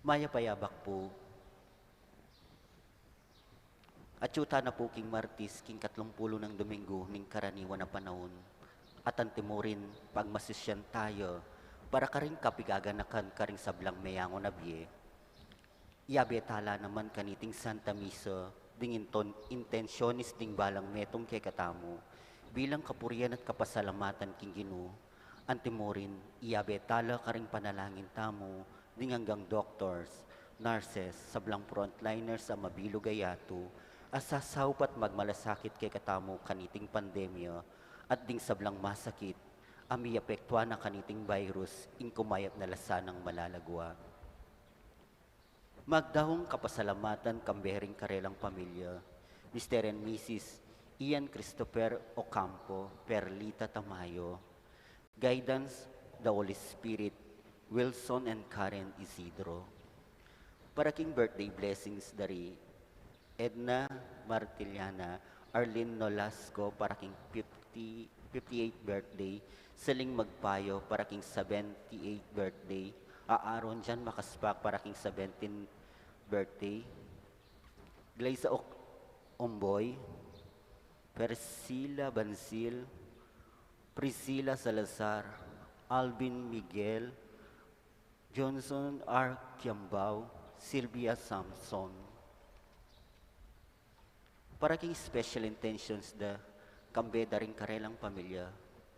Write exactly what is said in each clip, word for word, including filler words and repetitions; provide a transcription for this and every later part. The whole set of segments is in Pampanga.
Mayap a abak pu. Atyu tana pu king Martis, king katlumpulu nang Dominggu ning karaniwan a panaun. At antimurin, pagmasisyan tayu para karing kapigaganakan karing sablang meyangu na bie. Iyabe tala naman kaniting Santa Misa ding inton-, intensyonis ding balang metung kekatamu bilang kapurian at kapasalamatan king Ginu. Antimurin, iyabe tala karing panalangin tamu ding anggang doctors, nurses, sablang frontliners a mabilug a yatu a sasaup at magmalasakit kekatamu kaniting pandemya, at ding sablang masakit a miapektuan na kaniting virus ing kumayap na la sanang malagwa. Magdaung kapasalamatan kambe ring karelang pamilya, Mister and Missus Ian Christopher Ocampo, Perlita Tamayo, guidance the Holy Spirit, Wilson and Karen Isidro. Para king birthday blessings dari Edna Martiliana, Arlene Nolasco, para king fifty, fifty-eight birthday, Seling Magpayo, para king seventy-eight birthday, a Aaron Jan Makaspak, para king seventeenth birthday, Gleisa Ok-, Omboy, Persila Bansil, Priscilla Salazar, Alvin Miguel, Johnson R. Kiambao, Sylvia Samson. Para king special intentions da, kambe da ring karelang pamilya,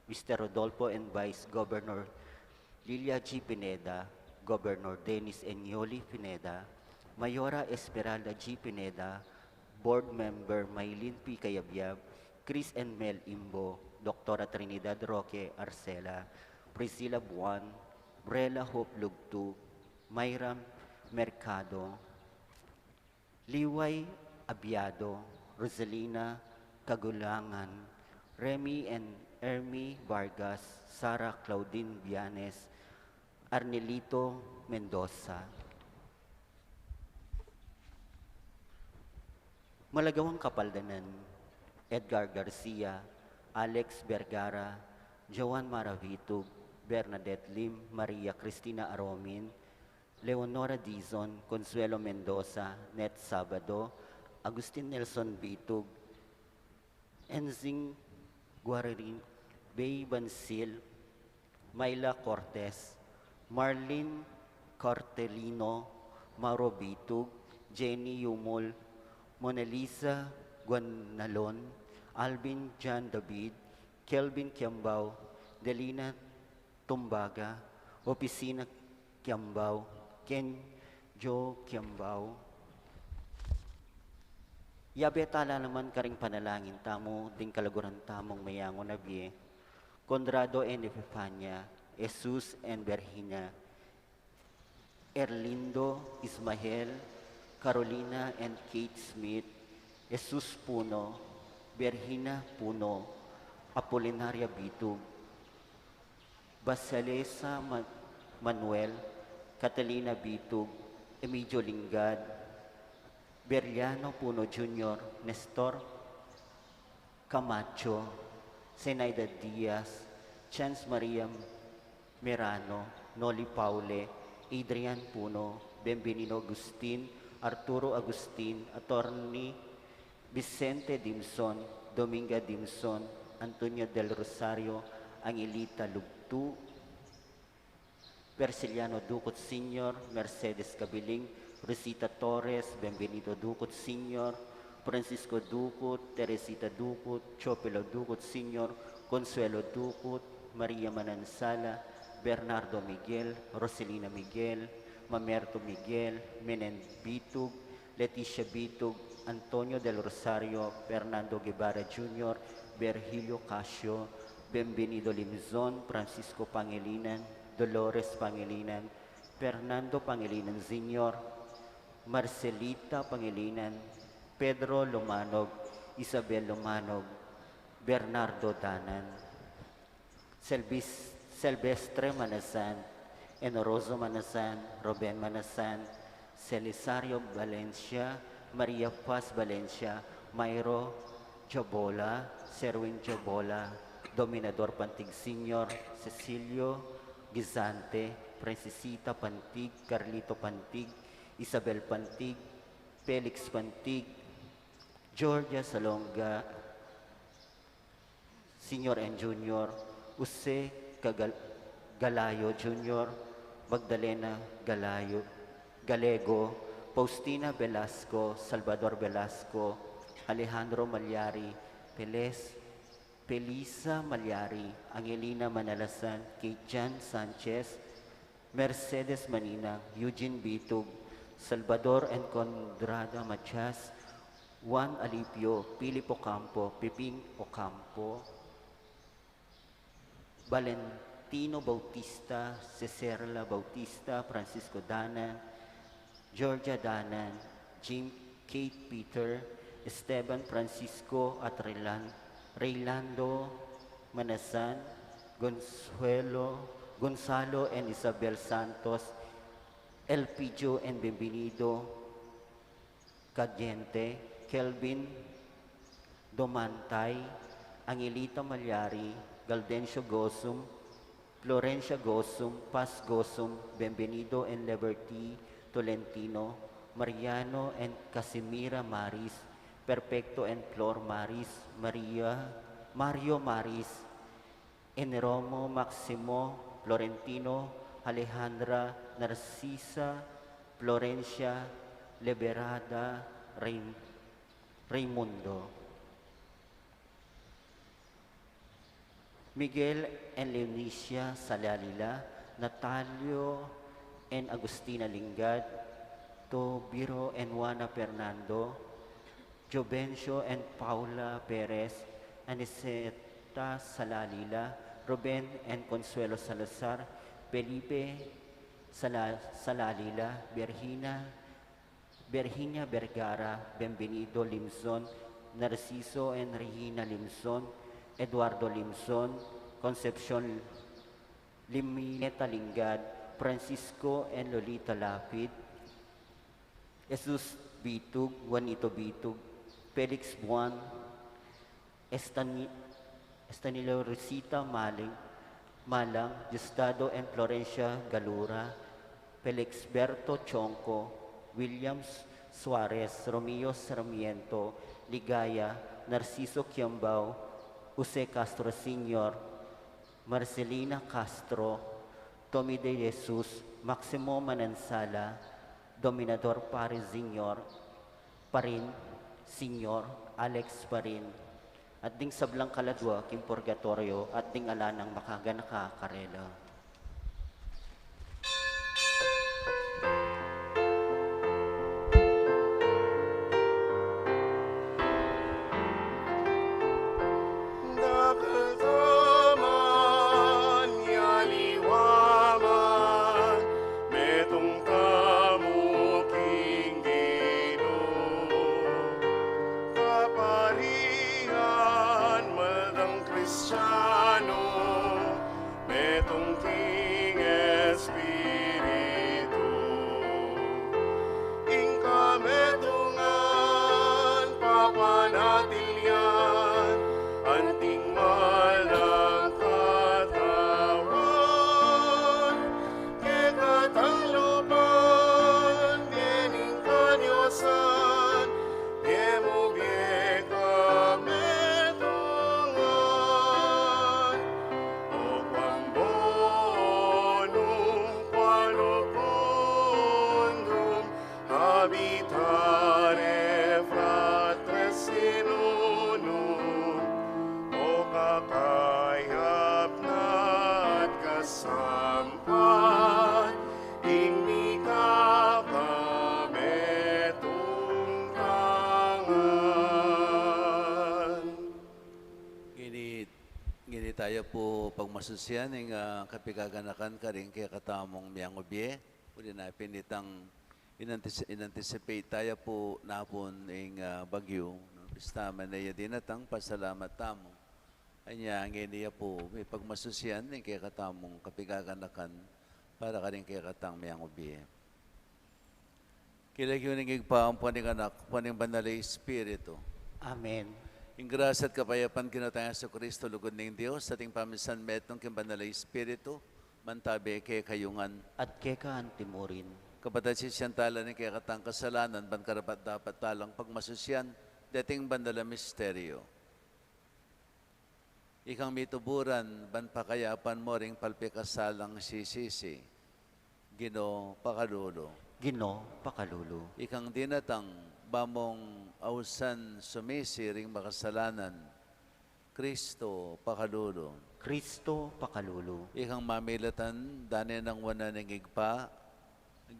Mister Rodolfo and Vice Governor Lilia G. Pineda, Governor Dennis and Yoli Pineda, Mayora Esmeralda G. Pineda, Board Member Maylin P. Cayabyab, Chris and Mel Imbo, Doktora Trinidad Roque Arcela, Priscilla Buan, Brela Hope Lugtu, Myra Mercado, Liway Abiado, Rosalina Kagulangan, Remy and Ermi Vargas, Sarah Claudine Vianes, Arnelito Mendoza. Malagawang kapaldanan, Edgar Garcia, Alex Vergara, Joan Maravitug, Bernadette Lim, Maria Cristina Aromin, Leonora Dizon, Consuelo Mendoza, Net Sabado, Agustin Nelson Bitug, Enzing Guarin, Bay Bansil, Myla Cortez, Marlene Cartelino, Mauro Bitug, Jenny Yumul, Mona Lisa Guanalon, Alvin John David, Kelvin Kiambao, Delina Tumbaga, Opisina Kiambao, Ken Joe Kiambao. Yabe tala naman karing panalangin tamu ding kaluguran tamung meyangu na bie, Conrado and Epifania, Jesus and Virginia, Erlindo, Ismael, Carolina and Kate Smith, Jesus Puno, Virginia Puno, Apolinaria Bitug, Basilesa Ma-, Manuel, Catalina Bitug, Emigio Lingad, Beriano Puno Junior, Nestor Camacho, Zenaida Diaz, Chance Maria Merano, Noli Paule, Adrian Puno, Benbenino Agustin, Arturo Agustin, Attorney Vicente Dimson, Dominga Dimson, Antonio del Rosario, Angelita Lugtu, Persiliano Ducut Senior, Mercedes Cabiling, Rosita Torres, Benvenido Ducut Senior, Francisco Ducut, Teresita Ducut, Chopelo Ducut Senior, Consuelo Ducut, Maria Manansala, Bernardo Miguel, Roselina Miguel, Mamerto Miguel, Menen Bitug, Leticia Bitug, Antonio del Rosario, Fernando Guevara Junior, Virgilio Casio, Benvenido Limzon, Francisco Pangilinan, Dolores Pangilinan, Fernando Pangilinan Senior, Marcelita Pangilinan, Pedro Lomanog, Isabel Lomanog, Bernardo Danan, Selbis-, Silvestre Manasan, Enoroso Manasan, Ruben Manasan, Celisario Valencia, Maria Paz Valencia, Myro Jabola, Serwin Jabola, Dominador Pantig Senior, Cecilio Guisante, Francisita Pantig, Carlito Pantig, Isabel Pantig, Felix Pantig, Georgia Salonga, Senior and Junior, Jose Cagal-, Galayo Junior, Magdalena Galayo, Galego, Faustina Velasco, Salvador Velasco, Alejandro Malyari, Peles, Felisa Malyari, Angelina Manalasan, Kate Jan Sanchez, Mercedes Maninang, Eugene Bitug, Salvador and Condrada Matias, Juan Alipio, Philip Ocampo, Peping Ocampo, Valentino Bautista, Ceserla Bautista, Francisco Danan, Georgia Danan, Jim, Kate Peter, Esteban Francisco at Raylan-, Raylando Manasan, Gonsuelo, Gonzalo and Isabel Santos, Elpidio and Bienvenido Cadiente, Kelvin Domantay, Angelita Malyari, Galdencio Gosum, Florencia Gosum, Paz Gosum, Bienvenido and Liberty Tolentino, Mariano and Casimira Maris, Perfecto and Flor Maris, Maria, Mario Maris, Eneromo Maximo, Florentino, Alejandra, Narcisa, Florencia, Liberada, Rey-, Raymundo. Miguel and Leonicia Salalila, Natalio and Agustina Lingad, Tobiro and Juana Fernando, Jovencio and Paula Perez, Aniceta Salalila, Ruben and Consuelo Salazar, Felipe Sala-, Salalila, Virginia Virginia Vergara, Bienvenido Limson, Narciso and Regina Limson, Eduardo Limson, Concepcion Limineta Lingad, Francisco and Lolita Lapid, Jesus Bitug, Juanito Bitug, Felix Buan, Estani-, Estanilo Rosita Maling, Malang, Diosdado and Florencia Galura, Felixberto Chonco, Williams Suarez, Romeo Sarmiento, Ligaya, Narciso Quiambao, Jose Castro Senior, Marcelina Castro, Tommy de Jesus, Maximo Manansala, Dominador Paris Senior, Parin, Senior, Alex Parin, at ding sablang kaladua king purgatoryo, at ding ala nang makaganaka karela. Dakal taman, aliwa man, metung tamu king Ginu. Kaparian, maldang Kristiano, metung king Espiritu. Ing kametungan papanatilian, anting mal nang katawan, kekatang lupan, gening kadiosan, gemu bie kametungan. O quam bonum, quantum quondam habitare fratres in unum, o kakayap na at kasampan, ing mikapametung tangan. Ngeni, ngeni taya pu pagmasusian ing, ah, kapigaganakan karing kekatamung miyangubie. Uli na pin itang inantis-, inanticipate taya pu napun ing, ah, bagyu, no? Bista man ne ya dinatang, pasalamat tamu. Anya, ngeni ya pu, mipagmasusian ing kekatamung kapigaganakan para karing kekatang miyangubie. King lagyu ning Ibpa, ampo ning Anak, ampo ning Banal a Espiritu. Amen. Ing grasya at kapayapan ning Ginu tang Jesucristo, lugud ning Dios, at ing pamisan metung king Banal a Espiritu, Mantabe kekayu ngan. At keka antimurin. Kapatad, sisian tala ning kekatang kasalanan, ban karapat-dapat talang pagmasusyan deting banal a misteryo. Ikang mituburan, ban pakayapan mu ring palpikasalang sisisi. Ginu, pakalulu. Ginu, pakalulu. Ikang dinatang, ba mung ausan sumisi ring makasalanan. Kristo, pakalulu. Kristo, pakalulu. Ikang mamilatan, dane nang wanan ning Ibpa.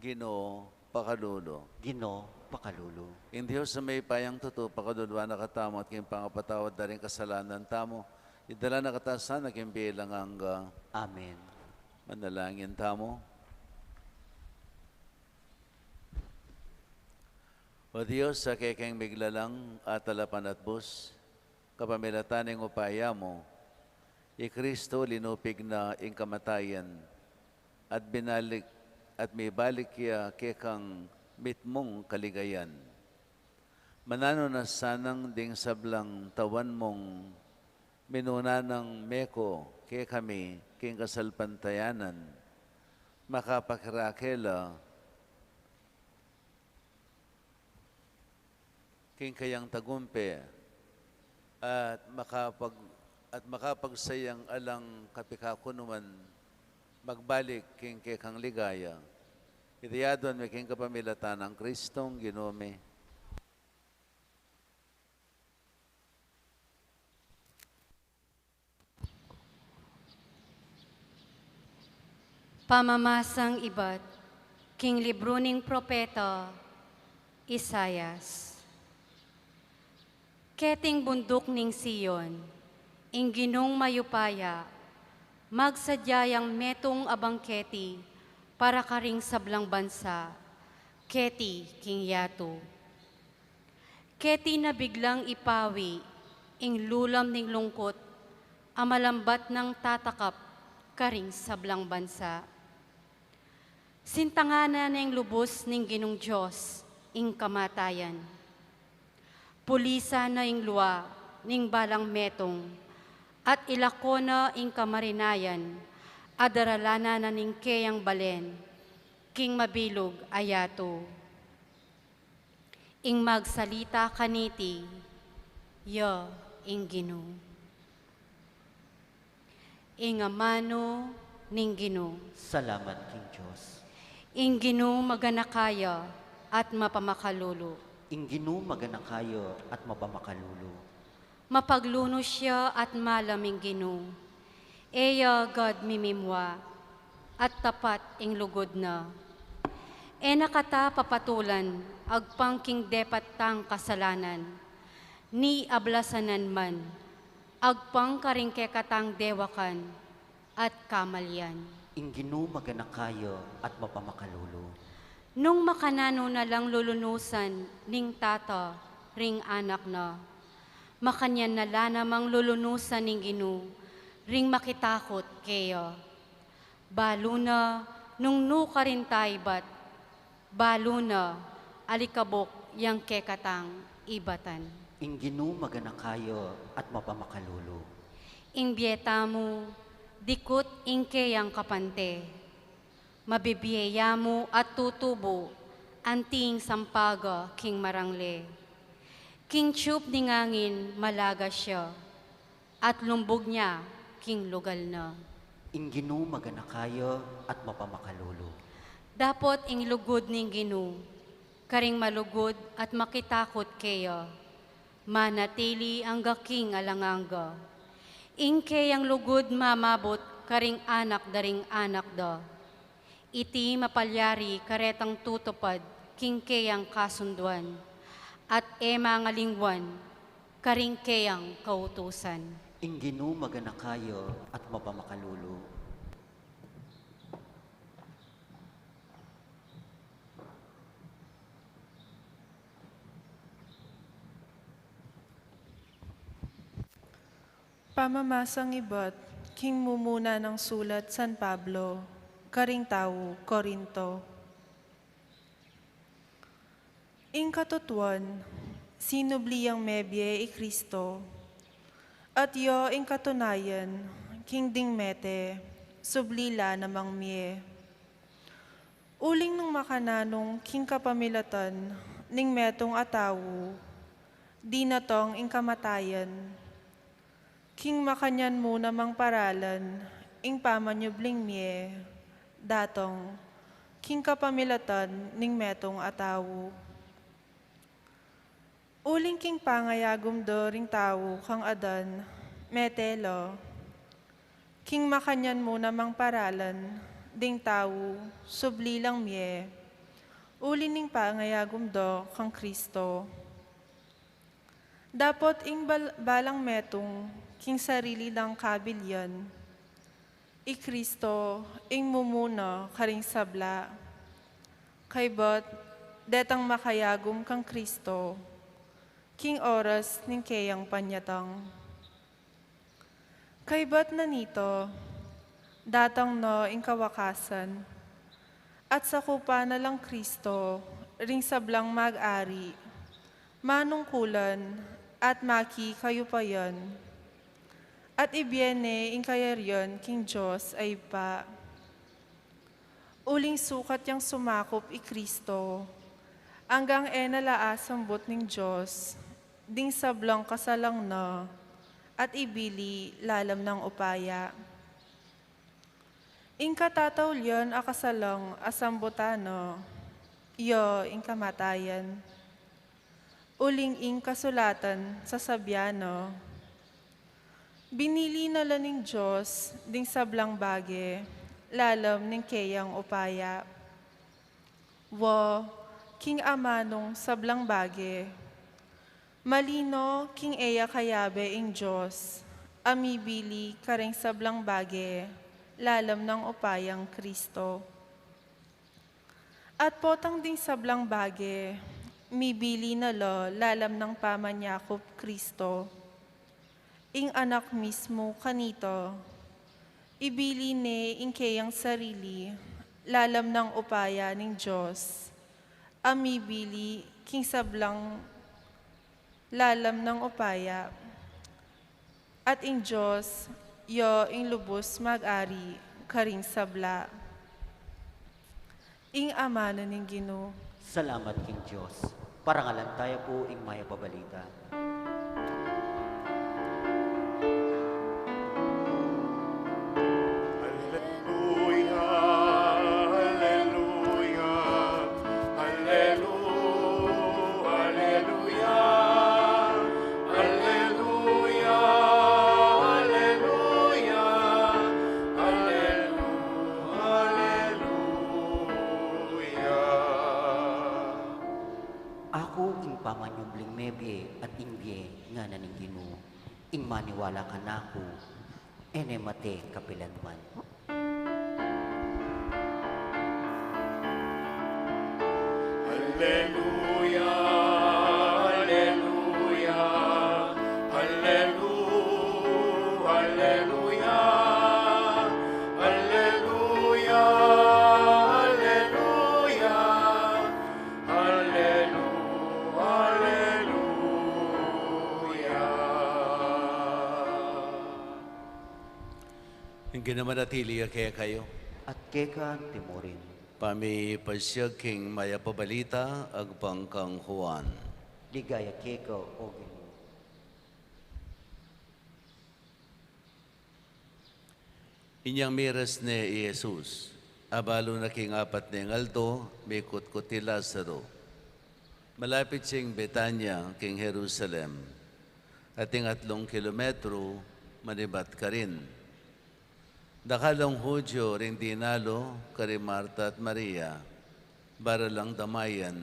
Ginu, pakalulu. Ginu, pakalulu. Ing Dios a mayupayang tutu, pakaluluan na katamu at king pangapatawad da ring kasalanan tamu, idala na katamu sana king bie alang angga. Amen. Manalangin tamu. O Dios, a kekeng miglalang at alapan at bus, kapamilatan ning upaya mu, i Kristo linupig na ing kamatayan, at binalik, at mibalik ya kekang mitmung kaligayan. Mananu na sanang ding sablang tawan mung minuna nang meku kekami king kasalpantayanan, makapakirake la king kayang tagumpe, at makapag-, at makapagsayang alang kapikakunuan magbalik king kekang ligaya. Iti aduan mi king kapamilatan nang Kristong Ginu mi. Pamamasang ibat king libru ning propeta Isaias. Keting bunduk ning Sion, ing Ginung mayupaya, magsadya yang metung a bangketi para karing sablang bansa, keti king yatu. Keti na biglang ipawi ing lulam ning lungkut a malambat nang tatakap karing sablang bansa. Sintangan na ning lubus ning Ginung Dios ing kamatayan. Pulisan na ing lua ning balang metung, at ilako na ing kamarinayan a daralanan na ning keyang balen king mabilug a yatu. Ing magsalita kaniti, ya ing Ginu. Ing amanu ning Ginu. Salamat king Dios. Ing Ginu maganaka ya at mapamakalulu. Ing Ginu maganaka ya at mapamakalulu. Mapaglunus ya at malam ing Ginu. E ya gad mimimua, at tapat ing lugud na. E na kata papatulan agpang king depat tang kasalanan, ni ablasanan man agpang karing kekatang dewakan at kamalian. Ing Ginu maganaka ya at mapamakalulu. Nung makananu na lang lulunusan ning tata ring anak na, makanyan na la namang lulunusan ning Ginu ring makitakut keya. Balu na nung nu karin ta ibat, balu na alikabuk yang kekatang ibatan. Ing Ginu maganaka ya at mapamakalulu. Ing bie tamu, dikut ing keyang kapante. Mabibie ya mu at tutubu, anti ing sampaga king marangle. King tiyup ning angin malagas ya, at lumbug na king lugal na. Ing Ginu maganaka ya at mapamakalulu. Dapot ing lugud ning Ginu karing malugud at makitakut keya, manatili angga king alang angga. Ing keyang lugud mamabut karing anak da ring anak da. Iti mapalyari karetang tutupad king keyang kasunduan, at e mangalingwan karing keyang kautusan. Ing Ginu maganaka ya at mapamakalulu. Pamamasang ibat king mumuna nang sulat San Pablo karing tau Corinto. Ing katutuan, sinubli yang mebie i Kristo, at ya ing katunayan king ding mete subli la namang mie. Uling nung makananu king kapamilatan ning metung a tau, dinatang ing kamatayan, king makanyan mu namang paralan ing pamanyubling mie datang king kapamilatan ning metung a tau. Uling king pangayagum da ring tau kang Adan, mete la. King makanyan mu namang paralan ding tau, subli lang mie, uli ning pangayagum da kang Kristo. Dapot ing bal-, balang metung king sarili dang kabilian, i Kristo ing mumuna karing sabla. Kaybat detang makayagum kang Kristo king oras ning keyang panyatang. Kaybat na nito, datang na ing kawakasan, at sakupan na lang Kristo ring sablang mag-ari, manungkulan, at makikayupayan, at ibie ne ing kayarian king Dios a Ibpa. Uling sukat yang sumakup i Kristo, anggang e na la asambut ning Dios ding sablang kasalang na, at ibili lalam nang upaya. Ing katataulian a kasalang a sambutan na, ya ing kamatayan. Uling ing kasulatan sasabian na, binili na la ning Dios ding sablang bage lalam ning keyang upaya. Wa, king amanung sablang bage, malino king e ya kayabe ing Dios a mibili karing sablang bage lalam nang upayang Kristo. At potang ding sablang bage, mibili na la lalam nang pamanyakup Kristo, ing Anak mismu kanita, ibili ne ing keyang sarili lalam nang upaya ning Dios a mibili king sablang lalam nang upaya. At ing Dios, ya ing lubus mag-ari karing sabla. Ing amanu ning Ginu. Salamat king Dios. Parangalan taya pu ing Mayap a Balita. Aleluya, aleluya, aleluya, aleluya, aleluya, aleluya. Aku ing pamanyubling mebie at ing bie, ngana ning Ginu, ing maniwala kanaku, e ne mate kapilan man. Aleluya, aleluya, alelu-, aleluya, aleluya, aleluya, alelu-, aleluya. Ing Ginu manatili ya kekayu. At keka naman murin. Pamipasiag king Mayap a Balita agpang kang Juan. Ligaya keka, O Ginu. Inyang miras ne i Jesus, abalu na king apat neng aldo, mikutkut i Lazaro. Malapit ya ing Betania king Jerusalem, ating atlung kilometru manibat karin. Dakal lang Judio ring dinalu kari Marta at Maria, para lang damayan,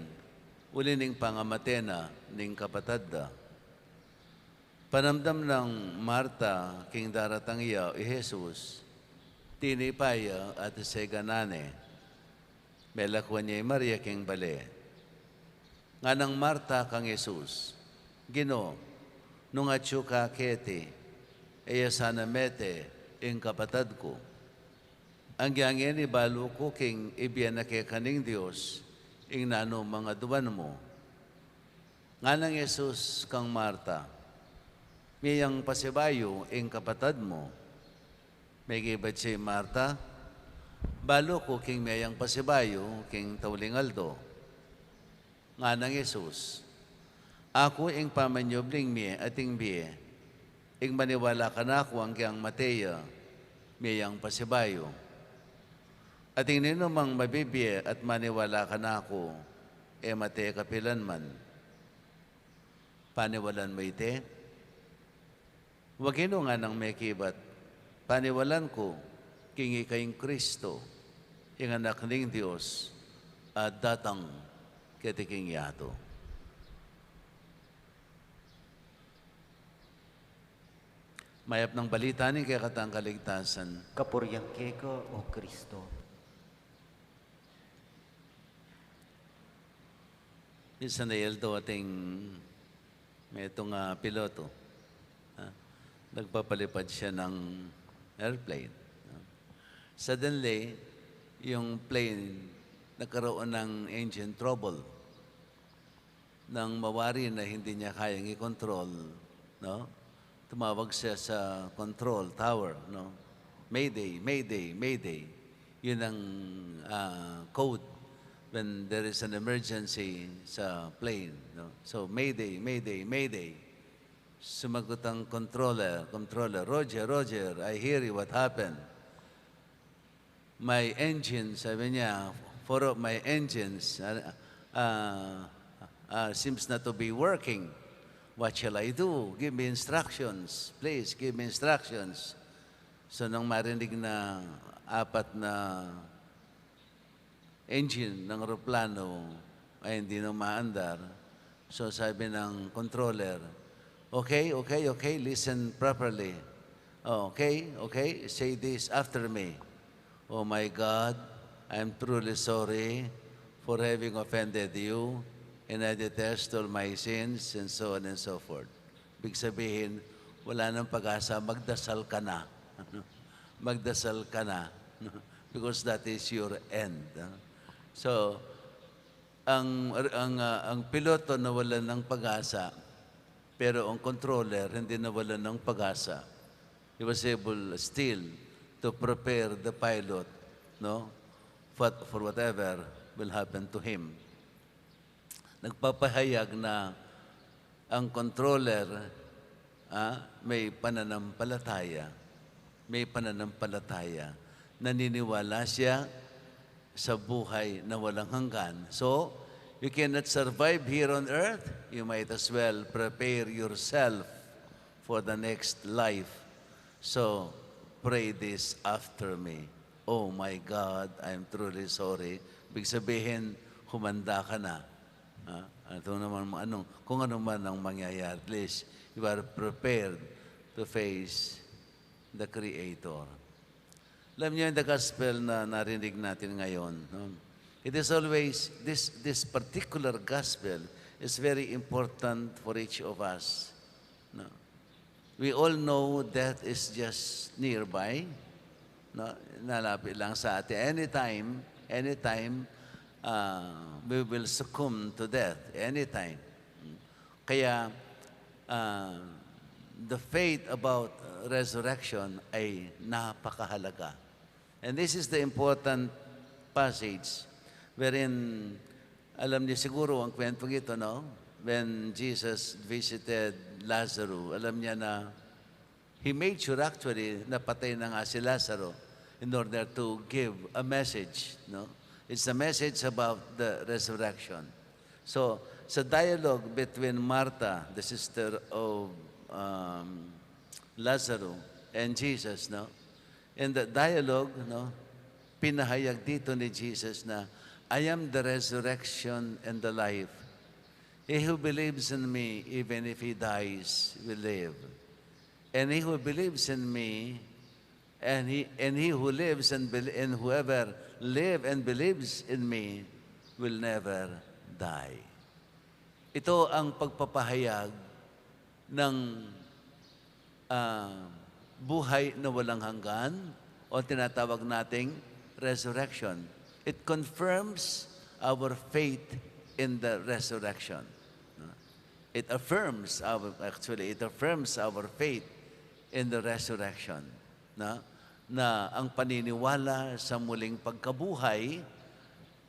uli ning pangamate na ning kapatad da. Panamdam nang Marta king daratang ya i Jesus, tinipa ya at iseganan ne. Melakwan ya i Maria king bale. Nganang Marta kang Jesus, Ginu, nung atyu ka keti, e ya sana mete ing kapatad ku. Anggyang ngeni balu ku king ibie na keka ning Dios ing nanu mang aduan mu. Nganang Jesus kang Marta, mie yang pasibayu ing kapatad mu. Mekibat ya i Marta, "Balu ku king meyang pasibayu king tauling aldo." Nganang Jesus, "Aku ing pamanyubling mie at ing bie. Ing maniwala kanaku anggang mate ya, meyang pasibayu. At ing ninumang mabibie at maniwala kanaku, e mate kapilanman." "Paniwalan mu iti?" "Wa kinu," nganang mekibat, "paniwalan ku king ika ing Kristo, ing Anak ning Dios, a datang keti king yatu." Mayap nang balita ning kekatang kaligtasan. Kapurian keka, O Kristo. Minsan ay aldo ating metung a piloto, ha? Nagpapalipad siya ng airplane, no? Suddenly, yung plane nagkaroon ng engine trouble. Nang mawari na hindi niya kayang i-control, no? Tumawag siya sa control tower, no? "Mayday, mayday, mayday." Yun ang, ah, code when there is an emergency sa plane, no? So, "Mayday, mayday, mayday." Sumagot ang controller, controller, "Roger, Roger, I hear you, what happened?" "My engine," sabi niya, "four of my engines, uh, uh, uh, seems not to be working. What shall I do? Give me instructions. Please, give me instructions." So, nang marinig na apat na engine ng eroplano ay hindi na umaandar, so sabi ng controller, "Okay, okay, okay, listen properly. Okay, okay, say this after me. 'Oh my God, I'm truly sorry for having offended you, and I detest all my sins,'" and so on and so forth. Ibig sabihin, wala nang pag-asa, magdasal ka na. Magdasal ka na. Because that is your end, ah. So, ang, ang, ah, ang piloto nawalan ng pag-asa, pero ang controller hindi nawalan ng pag-asa. He was able still to prepare the pilot, no? For, for whatever will happen to him. Nagpapahayag na ang controller, ah, may pananampalataya. May pananampalataya. Naniniwala siya sa buhay na walang hanggan. So, you cannot survive here on earth, you might as well prepare yourself for the next life. So, pray this after me. "Oh my God, I'm truly sorry." Ibig sabihin, humanda ka na. Ha? Ano naman, anong, kung ano man ang mangyayari, at least you are prepared to face the Creator. Alam niyo, in the gospel na narinig natin ngayon, no? It is always, this, this particular gospel is very important for each of us, no? We all know death is just nearby, no? Nalapit lang sa atin. Anytime, anytime, ah, we will succumb to death. Anytime. Kaya, ah, the faith about resurrection ay napakahalaga. And this is the important passage wherein, alam niyo siguro ang kwentong ito, no? When Jesus visited Lazarus, alam niya na he made sure actually na patay na nga si Lazaro in order to give a message, no? It's a message about the resurrection. So, sa dialogue between Martha, the sister of, um, Lazaro, and Jesus, no? In the dialogue, no, pinahayag dito ni Jesus na, "I am the resurrection and the life. He who believes in me, even if he dies, will live. And he who believes in me, and he, and he who lives and bel-, and whoever live and believes in me will never die." Ito ang pagpapahayag ng, ah, buhay na walang hanggan o tinatawag nating resurrection. It confirms our faith in the resurrection. No? It affirms our, actually, it affirms our faith in the resurrection. No? na ang paniniwala sa muling pagkabuhay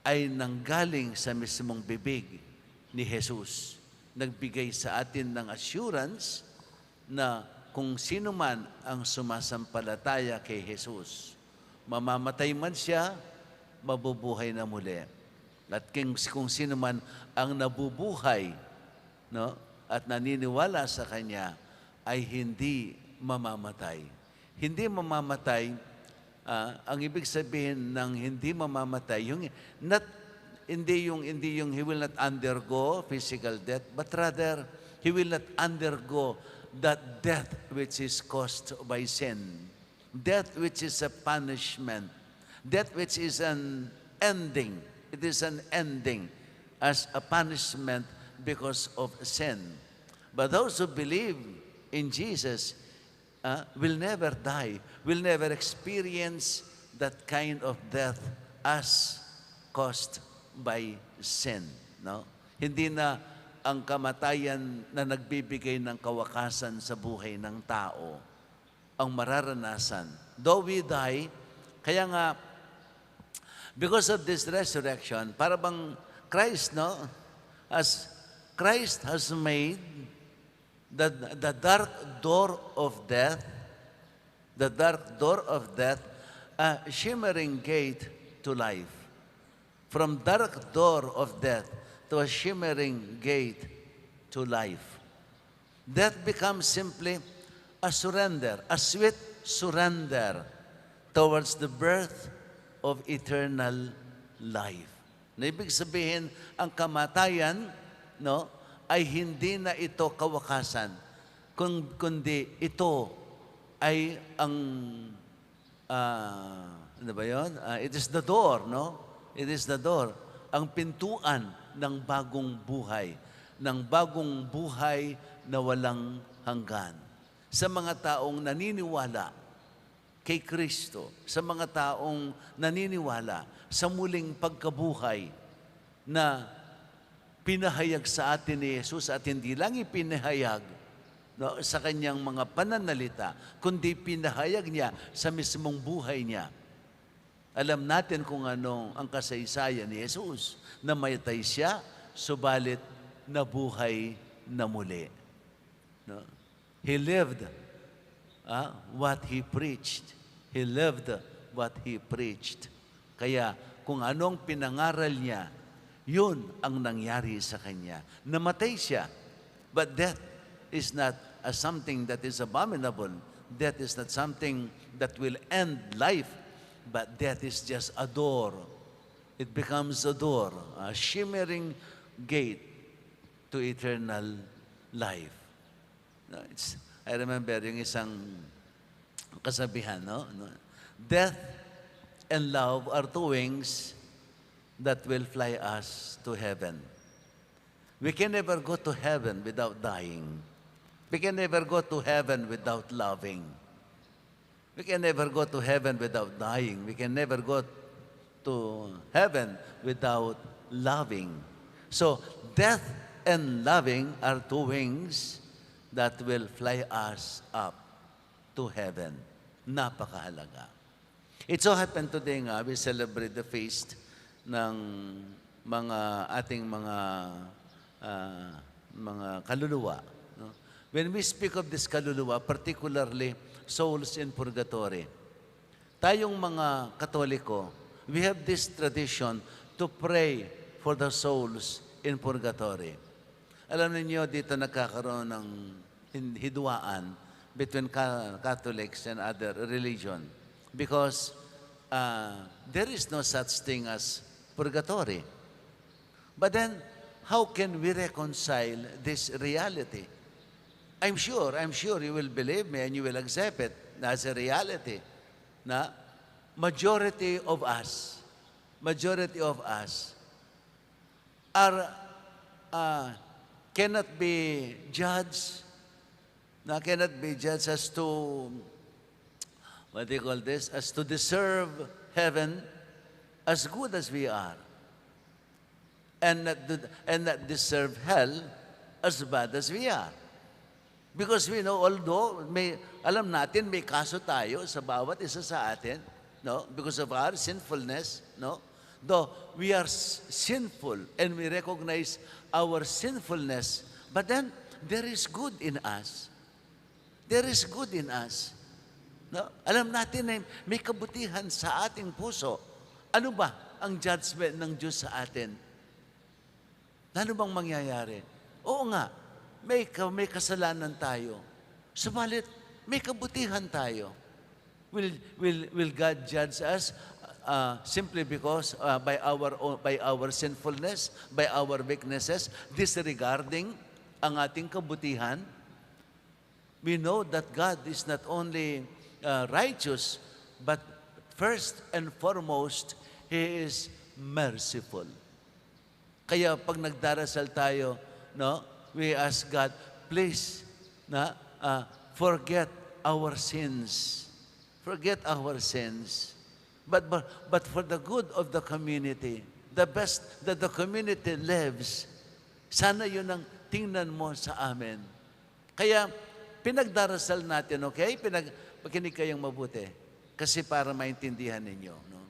ay nanggaling sa mismong bibig ni Jesus. Nagbigay sa atin ng assurance na kung sino man ang sumasampalataya kay Jesus, mamamatay man siya, mabubuhay na muli. At kung, kung sino man ang nabubuhay, no, at naniniwala sa kanya, ay hindi mamamatay. Hindi mamamatay, ah, ang ibig sabihin ng hindi mamamatay, yung not, hindi yung, hindi yung he will not undergo physical death, but rather, he will not undergo that death which is caused by sin. Death which is a punishment. Death which is an ending. It is an ending as a punishment because of sin. But those who believe in Jesus, uh, will never die, will never experience that kind of death as caused by sin, no? Hindi na ang kamatayan na nagbibigay ng kawakasan sa buhay ng tao ang mararanasan. Though we die, kaya nga, because of this resurrection, para bang Christ, no? As Christ has made the, the dark door of death, the dark door of death, a shimmering gate to life. From dark door of death to a shimmering gate to life. Death becomes simply a surrender, a sweet surrender towards the birth of eternal life. Na ibig sabihin, ang kamatayan, no, ay hindi na ito kawakasan, kun-, kundi ito ay ang ah, ano ba yun? Ah, it is the door, no? It is the door. Ang pintuan ng bagong buhay, ng bagong buhay na walang hanggan. Sa mga taong naniniwala kay Kristo, sa mga taong naniniwala sa muling pagkabuhay na pinahayag sa atin ni Jesus, at hindi lang ipinahayag, no, sa kanyang mga pananalita, kundi pinahayag niya sa mismong buhay niya. Alam natin kung anong ang kasaysayan ni Jesus. Namatay siya, subalit nabuhay na muli. No? He lived, ah, what he preached. He lived what he preached. Kaya kung anong pinangaral niya, yun ang nangyari sa kanya. Namatay siya. But death is not a something that is abominable. Death is not something that will end life. But death is just a door. It becomes a door, a shimmering gate to eternal life. No, it's, I remember yung isang kasabihan, no? No? Death and love are two wings that will fly us to heaven. We can never go to heaven without dying. We can never go to heaven without loving. We can never go to heaven without dying. We can never go to heaven without loving. So, death and loving are two wings that will fly us up to heaven. Napakahalaga. It so happened today nga, we celebrate the feast ng mga ating mga, ah, mga kaluluwa, no? When we speak of this kaluluwa, particularly souls in purgatory, tayong mga Katoliko, we have this tradition to pray for the souls in purgatory. Alam ninyo, dito nagkakaroon ng hin-, hidwaan between Ca-, Catholics and other religion because, ah, there is no such thing as purgatory. But then, how can we reconcile this reality? I'm sure, I'm sure you will believe me and you will accept it as a reality na majority of us, majority of us are, uh, cannot be judged, na cannot be judged as to, what do you call this, as to deserve heaven as good as we are, and not, and not deserve hell as bad as we are. Because we know, although may, alam natin may kaso tayo sa bawat isa sa atin, no? Because of our sinfulness, no? Though we are s-, sinful and we recognize our sinfulness, but then there is good in us. There is good in us. No? Alam natin na may kabutihan sa ating puso. Ano ba ang judgment ng Diyos sa atin? Ano bang mangyayari? Oo nga, may ka-, may kasalanan tayo. Subalit, may kabutihan tayo. Will, will, will God judge us, uh, simply because, uh, by our own, by our sinfulness, by our weaknesses, disregarding ang ating kabutihan? We know that God is not only, uh, righteous, but first and foremost, He is merciful. Kaya pag nagdarasal tayo, no, we ask God, "Please, na, ah, forget our sins. Forget our sins. But, but, but for the good of the community, the best that the community lives, sana yun ang tingnan mo sa amin." Kaya pinagdarasal natin, okay? Pinag-, makinig kayong mabuti. Kasi para maintindihan ninyo, no?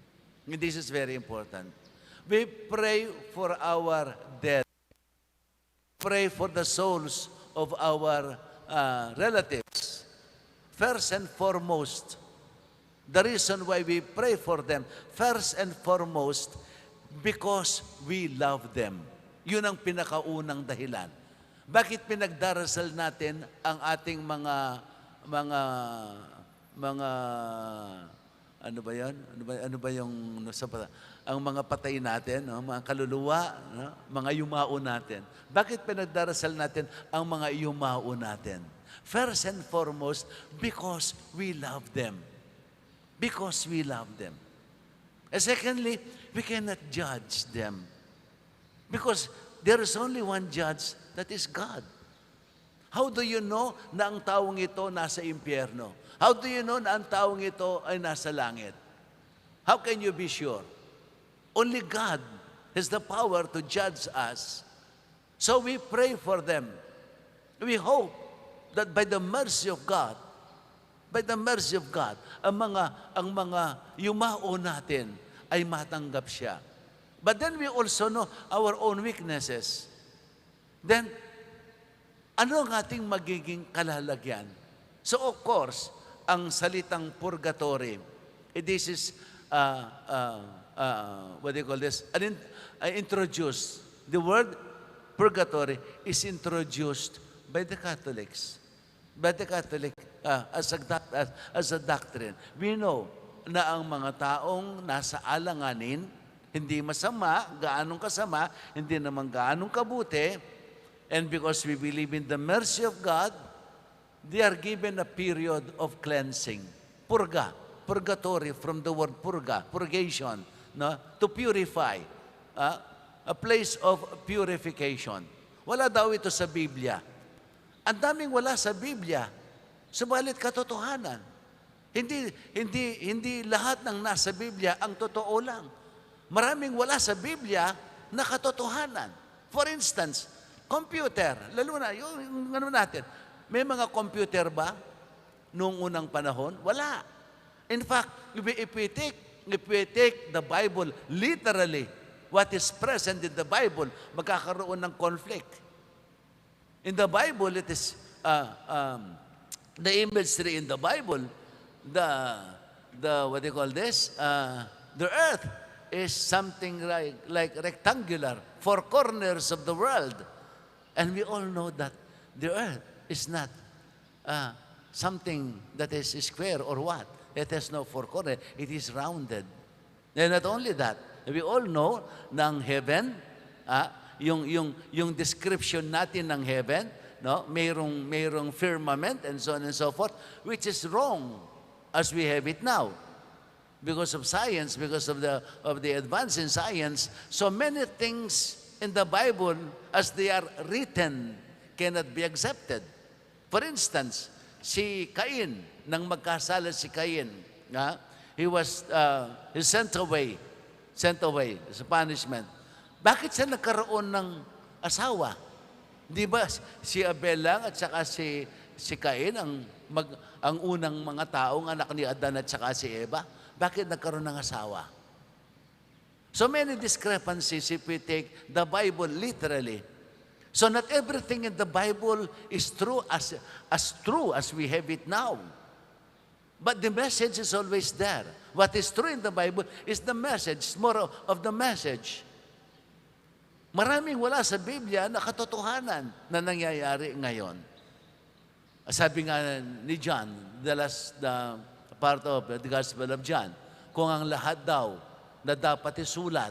And this is very important. We pray for our dead. Pray for the souls of our, uh, relatives. First and foremost, the reason why we pray for them, first and foremost, because we love them. Yun ang pinakaunang dahilan. Bakit pinagdarasal natin ang ating mga, mga, mga, ano ba yun? Ano ba, ano ba yung, no, sa pa-, ang mga patay natin, no? Mga kaluluwa, no? Mga yumao natin. Bakit pinagdarasal natin ang mga yumao natin? First and foremost, because we love them. Because we love them. And secondly, we cannot judge them. Because there is only one judge, that is God. How do you know na ang taong ito nasa impyerno? How do you know na ang taong ito ay nasa langit? How can you be sure? Only God has the power to judge us. So we pray for them. We hope that by the mercy of God, by the mercy of God, ang mga, ang mga yumao natin ay matanggap siya. But then we also know our own weaknesses. Then, ano ang ating magiging kalalagyan? So, of course, ang salitang purgatory, eh, this is, uh, uh, uh, what do you call this? An in-, uh, introduced. The word purgatory is introduced by the Catholics. By the Catholic, uh, as a doc-, as, as a doctrine. We know na ang mga taong nasa alanganin, hindi masama, gaanong kasama, hindi naman gaanong kabuti, and because we believe in the mercy of God, they are given a period of cleansing. Purga, purgatory, from the word purga, purgation, no? To purify, ah, a place of purification. Wala daw ito sa Biblia. Ang daming wala sa Biblia, subalit katotohanan. Hindi, hindi, hindi lahat ng nasa Biblia ang totoo lang. Maraming wala sa Biblia na katotohanan. For instance, computer, lalo na yung, yung ano natin, may mga computer ba noong unang panahon? Wala. In fact, if we, if we take, if we take the Bible literally, what is present in the Bible, magkakaroon ng conflict. In the Bible, it is, uh, um, the imagery in the Bible, the, the, what do you call this? Uh, the earth is something like, like rectangular, four corners of the world. And we all know that the earth is not, uh, something that is square or what. It has no four corner. It is rounded. And not only that, we all know na ang heaven, ah, yung, yung, yung description natin ng heaven, no? Mayroong, mayroong firmament and so on and so forth, which is wrong as we have it now. Because of science, because of the, of the advance in science, so many things in the Bible, as they are written, cannot be accepted. For instance, si Cain, nang magkasala si Cain, ha? He was, uh, he sent away, sent away as a punishment. Bakit siya nagkaroon ng asawa? Di ba si Abel lang at saka si, Si Cain ang mag-, ang unang mga taong anak ni Adan at saka si Eva. Bakit nagkaroon ng asawa? So many discrepancies if we take the Bible literally. So not everything in the Bible is true as, as true as we have it now. But the message is always there. What is true in the Bible is the message, more of, of the message. Maraming wala sa Biblia na katotohanan na nangyayari ngayon. Sabi nga ni John, the last, the part of the Gospel of John, kung ang lahat daw na dapat isulat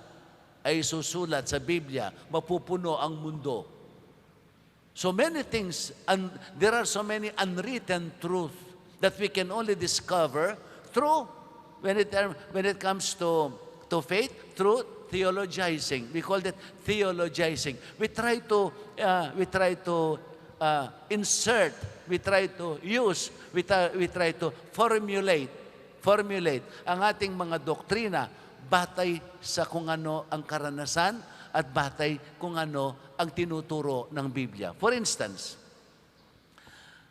ay susulat sa Biblia, mapupuno ang mundo. So many things, and there are so many unwritten truth that we can only discover through, when it, when it comes to, to faith, through theologizing. We call that theologizing. We try to, uh, we try to, uh, insert, we try to use, we try, we try to formulate, formulate ang ating mga doktrina batay sa kung ano ang karanasan at batay kung ano ang tinuturo ng Biblia. For instance,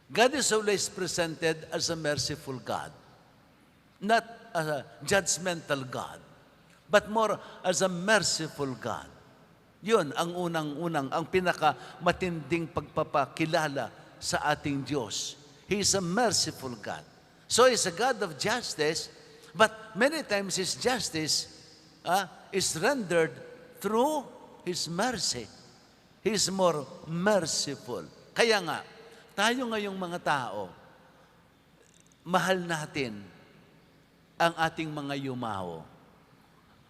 God is always presented as a merciful God, not a judgmental God, but more as a merciful God. Yun ang unang-unang, ang pinakamatinding pagpapakilala sa ating Diyos. He is a merciful God. So He's a God of justice, but many times His justice, ah, is rendered through His mercy. He is more merciful. Kaya nga, tayo ngayong mga tao, mahal natin ang ating mga yumao.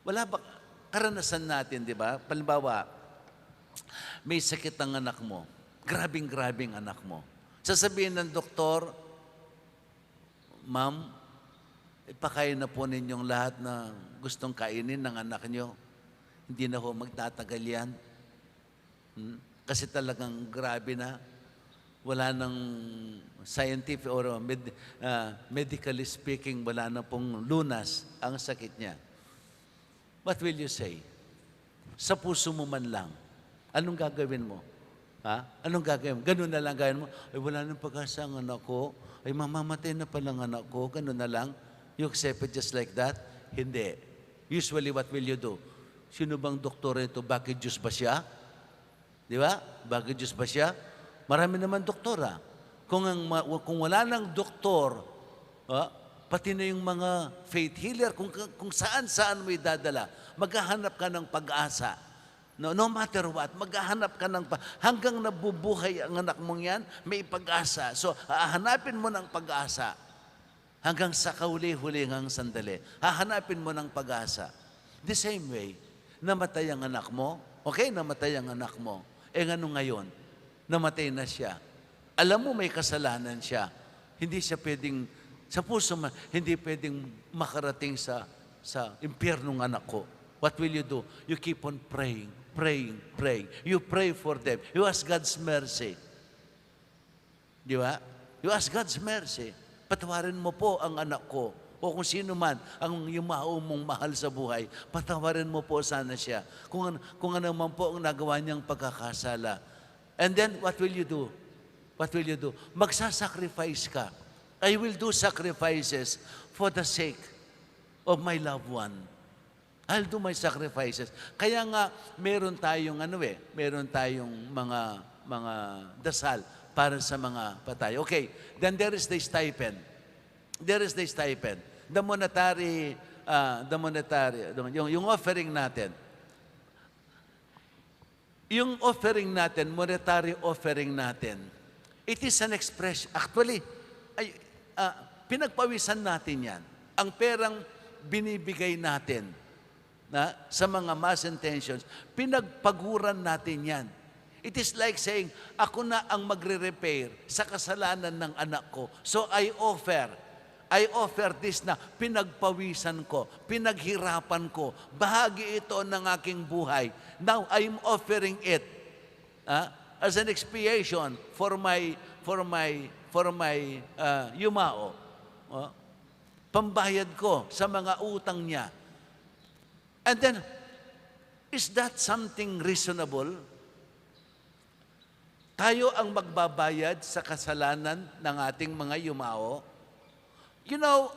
Wala ba, karanasan natin, di ba? Halimbawa, may sakit ang anak mo. Grabing-grabing anak mo. Sasabihin ng doktor, "Ma'am, ipakain na po ninyong lahat na gustong kainin ng anak nyo. Hindi na ho magtatagal yan." Hmm? Kasi talagang grabe na. Wala nang scientific or med-, ah, medically speaking, wala na pong lunas ang sakit niya. What will you say? Sa puso mo man lang, anong gagawin mo? Ha? Anong gagawin mo? Ganun na lang gagawin mo? "Ay, wala nang pag-asa ang anak ko. Ay, mamamatay na pala ang anak ko." Ganun na lang? You accept it just like that? Hindi. Usually, what will you do? "Sino bang doktor ito? Bakit Diyos ba siya?" Di ba? Bakit Diyos ba siya? Marami naman doktor, ah. Kung ang ma-, kung wala nang doktor, ah, pati na yung mga faith healer, kung, kung saan-saan mo idadala, maghahanap ka ng pag-asa. No, no matter what, maghahanap ka ng pa-, hanggang nabubuhay ang anak mong yan, may pag-asa. So, hahanapin mo ng pag-asa. Hanggang sa kahuli-huling sandali, hahanapin mo ng pag-asa. The same way, namatay ang anak mo, okay, namatay ang anak mo. E nganu ngayon, namatay na siya. Alam mo may kasalanan siya. Hindi siya pwedeng, sa puso mo, hindi pwedeng makarating sa, sa impyerno ang anak ko. What will you do? You keep on praying, praying, praying. You pray for them. You ask God's mercy. Di ba? You ask God's mercy. "Patawarin mo po ang anak ko." O kung sino man ang yumao mong mahal sa buhay, patawarin mo po sana siya. Kung an-, kung ano man po ang nagawa niyang pagkakasala. And then, what will you do? What will you do? Magsasacrifice ka. I will do sacrifices for the sake of my loved one. I'll do my sacrifices. Kaya nga, meron tayong ano eh, meron tayong mga, mga dasal para sa mga patay. Okay, then there is the stipend. There is the stipend. The monetary, ah, the monetary, yung, yung offering natin. Yung offering natin, monetary offering natin, it is an expression. Actually, ay, ah, pinagpawisan natin yan. Ang perang binibigay natin na, sa mga mass intentions, pinagpaguran natin yan. It is like saying, "Ako na ang magre-repair sa kasalanan ng anak ko. So I offer, I offer this na pinagpawisan ko, pinaghirapan ko, bahagi ito ng aking buhay. Now, I'm offering it, ah, as an expiation for my, for my, for my, ah, yumao." Oh. Pambayad ko sa mga utang niya. And then, is that something reasonable? Tayo ang magbabayad sa kasalanan ng ating mga yumao. You know,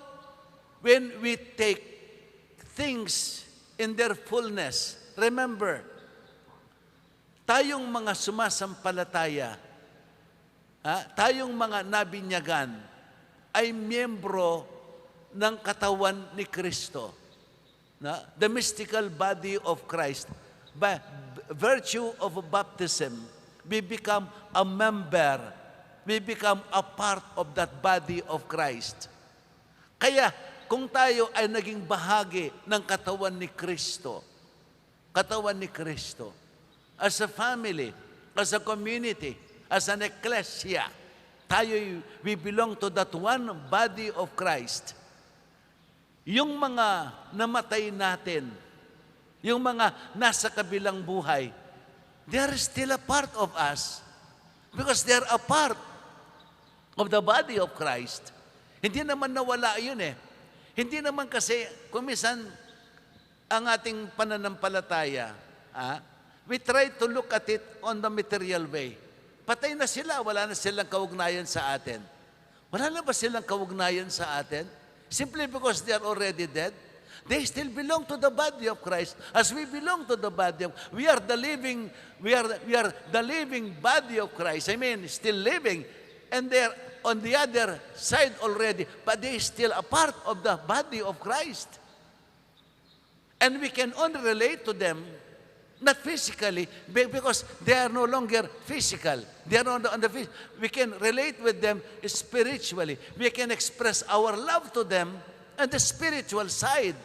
when we take things in their fullness, remember, tayong mga sumasampalataya, ha, tayong mga nabinyagan, ay miyembro ng katawan ni Kristo. Na, the mystical body of Christ. By virtue of baptism, we become a member. We become a part of that body of Christ. Kaya, kung tayo ay naging bahagi ng katawan ni Kristo, katawan ni Kristo, as a family, as a community, as an ecclesia, tayo, we belong to that one body of Christ. Yung mga namatay natin, yung mga nasa kabilang buhay, they are still a part of us because they are a part of the body of Christ. Hindi naman nawala yun eh. Hindi naman kasi, kung minsan, ang ating pananampalataya, ah, we try to look at it on the material way. Patay na sila, wala na silang kaugnayan sa atin. Wala na ba silang kaugnayan sa atin? Simply because they are already dead? They still belong to the body of Christ, as we belong to the body of, we are the living, we are, we are the living body of Christ. I mean, still living. And they're on the other side already, but they still a part of the body of Christ. And we can only relate to them, not physically, be-, because they are no longer physical. They are on the, on the phys-, we can relate with them spiritually. We can express our love to them on the spiritual side.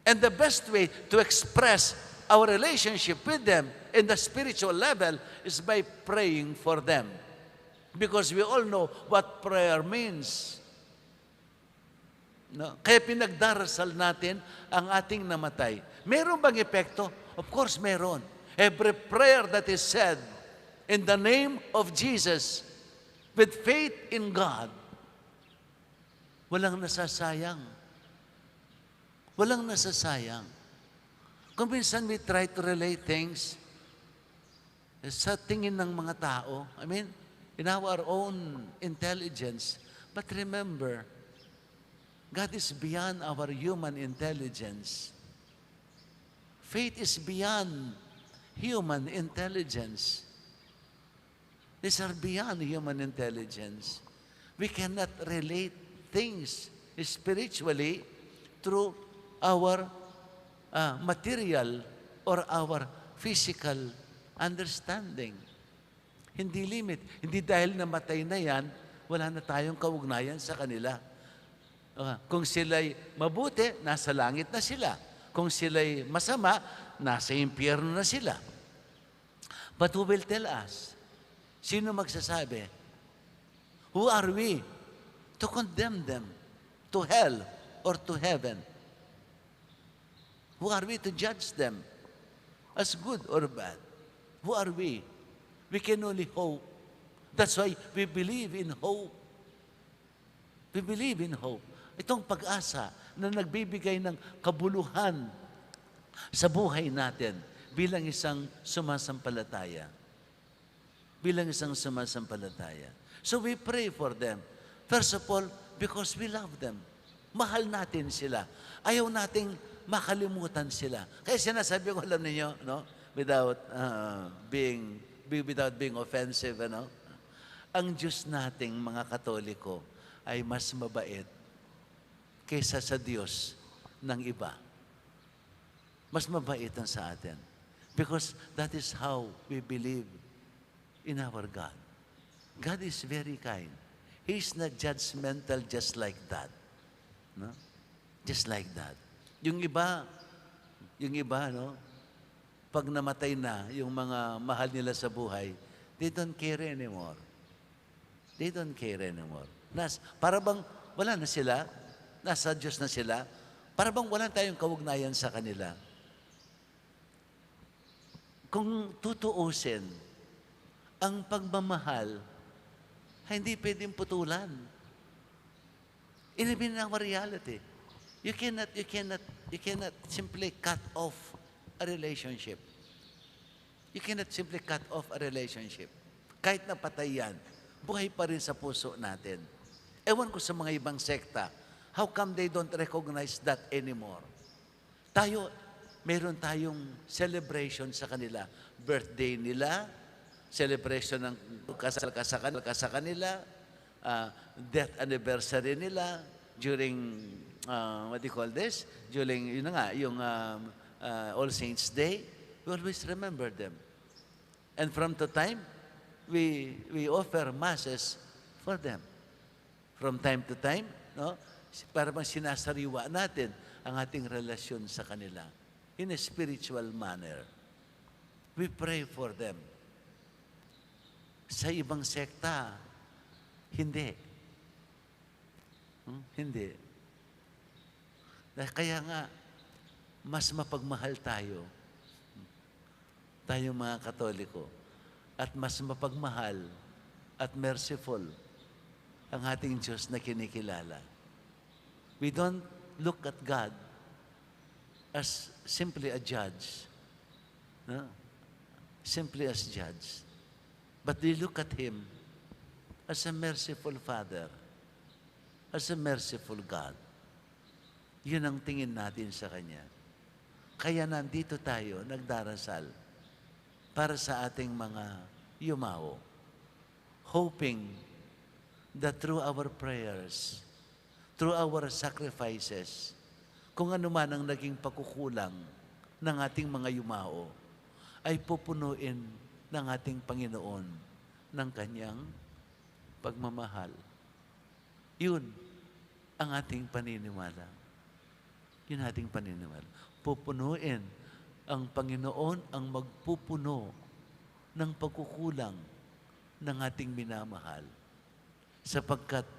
And the best way to express our relationship with them in the spiritual level is by praying for them. Because we all know what prayer means. No? Kaya pinagdarasal natin ang ating namatay. Meron bang epekto? Of course, meron. Every prayer that is said in the name of Jesus with faith in God, walang nasasayang. Walang nasasayang. Kung minsan we try to relate things, sa tingin ng mga tao, I mean, in our own intelligence. But remember, God is beyond our human intelligence. Faith is beyond human intelligence. These are beyond human intelligence. We cannot relate things spiritually through our, ah, material or our physical understanding. Hindi limit. Hindi dahil namatay na yan, wala na tayong kaugnayan sa kanila. Ah, kung sila'y mabuti, nasa langit na sila. Kung sila'y masama, nasa impyerno na sila. But who will tell us? Sino magsasabi? Who are we to condemn them to hell or to heaven? Who are we to judge them as good or bad? Who are we? We can only hope. That's why we believe in hope. We believe in hope. Itong pag-asa na nagbibigay ng kabuluhan sa buhay natin bilang isang sumasampalataya. Bilang isang sumasampalataya. So we pray for them. First of all, because we love them. Mahal natin sila. Ayaw nating makalimutan sila. Kaya sinasabi ko, alam ninyo, no? Without, uh, being, be-, without being offensive, ano? Ang Diyos nating mga Katoliko ay mas mabait kaysa sa Diyos ng iba. Mas mabait ang sa atin. Because that is how we believe in our God. God is very kind. He is not judgmental just like that. No? Just like that. Yung iba, yung iba, no? Pag namatay na yung mga mahal nila sa buhay, they don't care anymore. They don't care anymore. Nas-, para bang wala na sila, nasa Diyos na sila, para bang wala tayong kaugnayan sa kanila. Kung tutuusin, ang pagmamahal ay hindi pwedeng putulan. In, in our reality, you cannot, you cannot, you cannot simply cut off a relationship. You cannot simply cut off a relationship. Kahit na patay yan, buhay pa rin sa puso natin. Ewan ko sa mga ibang sekta, how come they don't recognize that anymore? Tayo, meron tayong celebration sa kanila. Birthday nila, celebration ng kasal ka sa kan-, ka sa kanila, ah, death anniversary nila, during, ah, what do you call this? During, yun na nga, yung, um, ah, All Saints Day, we always remember them. And from to time, we, we offer masses for them. From time to time, no? Para bang sinasariwa natin ang ating relasyon sa kanila in a spiritual manner. We pray for them. Sa ibang sekta, hindi. Hmm? Hindi. Dahil kaya nga, mas mapagmahal tayo. Tayong mga Katoliko. At mas mapagmahal at merciful ang ating Diyos na kinikilala. We don't look at God as simply a judge. No? Simply as judge. But we look at Him as a merciful Father, as a merciful God. Yun ang tingin natin sa Kanya. Kaya nandito tayo nagdarasal para sa ating mga yumao, hoping that through our prayers, through our sacrifices, kung ano man ang naging pagkukulang ng ating mga yumao, ay pupunuin ng ating Panginoon ng Kanyang pagmamahal. Yun ang ating paniniwala. Yun ating paniniwala. Pupunuin ang Panginoon, ang magpupuno ng pagkukulang ng ating minamahal. Sapagkat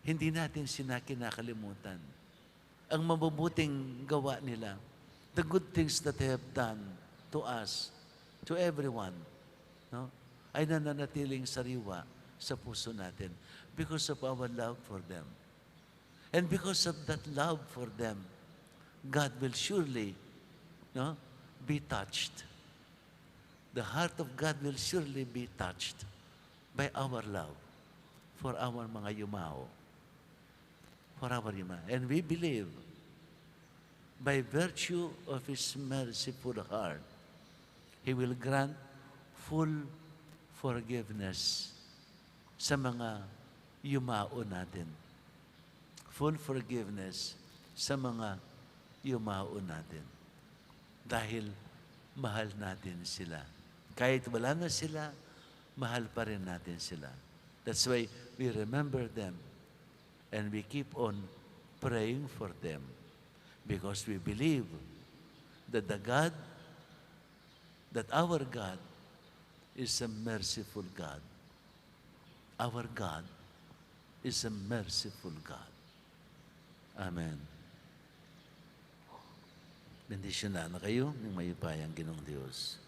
hindi natin sila kinakalimutan. Ang mabubuting gawa nila, the good things that they have done to us, to everyone, no? Ay nananatiling sariwa sa puso natin because of our love for them. And because of that love for them, God will surely, no, be touched. The heart of God will surely be touched by our love for our mga yumao. For our yumao. And we believe, by virtue of His merciful heart, He will grant full forgiveness sa mga yumao natin. Full forgiveness sa mga yumao natin. Dahil mahal natin sila. Kahit wala na sila, mahal pa rin natin sila. That's why we remember them and we keep on praying for them, because we believe that the God, that our God is a merciful God. Our God is a merciful God. Amen. Bendisyunan na kayo ng mayupayang Ginoong Diyos.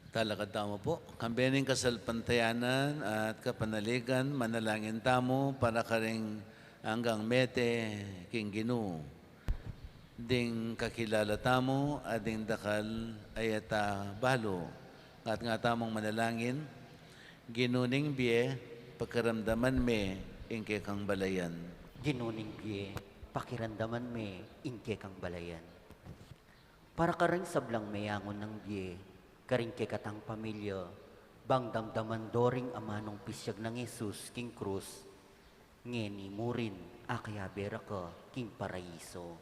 Talakad tamu pu. Kambe ning kasalpantayanan at kapanaligan, manalangin tamu para karing anggang mete king Ginu. Ding kakilala tamu at ding dakal a e ta balu. Ngat nga tamung manalangin, Ginu ning bie, pakiramdaman me ing kekang balayan. Ginu ning bie, pakiramdaman me ing kekang balayan. Para karing sablang meyangu nang bie, karing kekatang pamilya, bang damdaman do ring amanung pisyag nang Jesus king krus, ngeni murin akayabe ra ka king paraiso.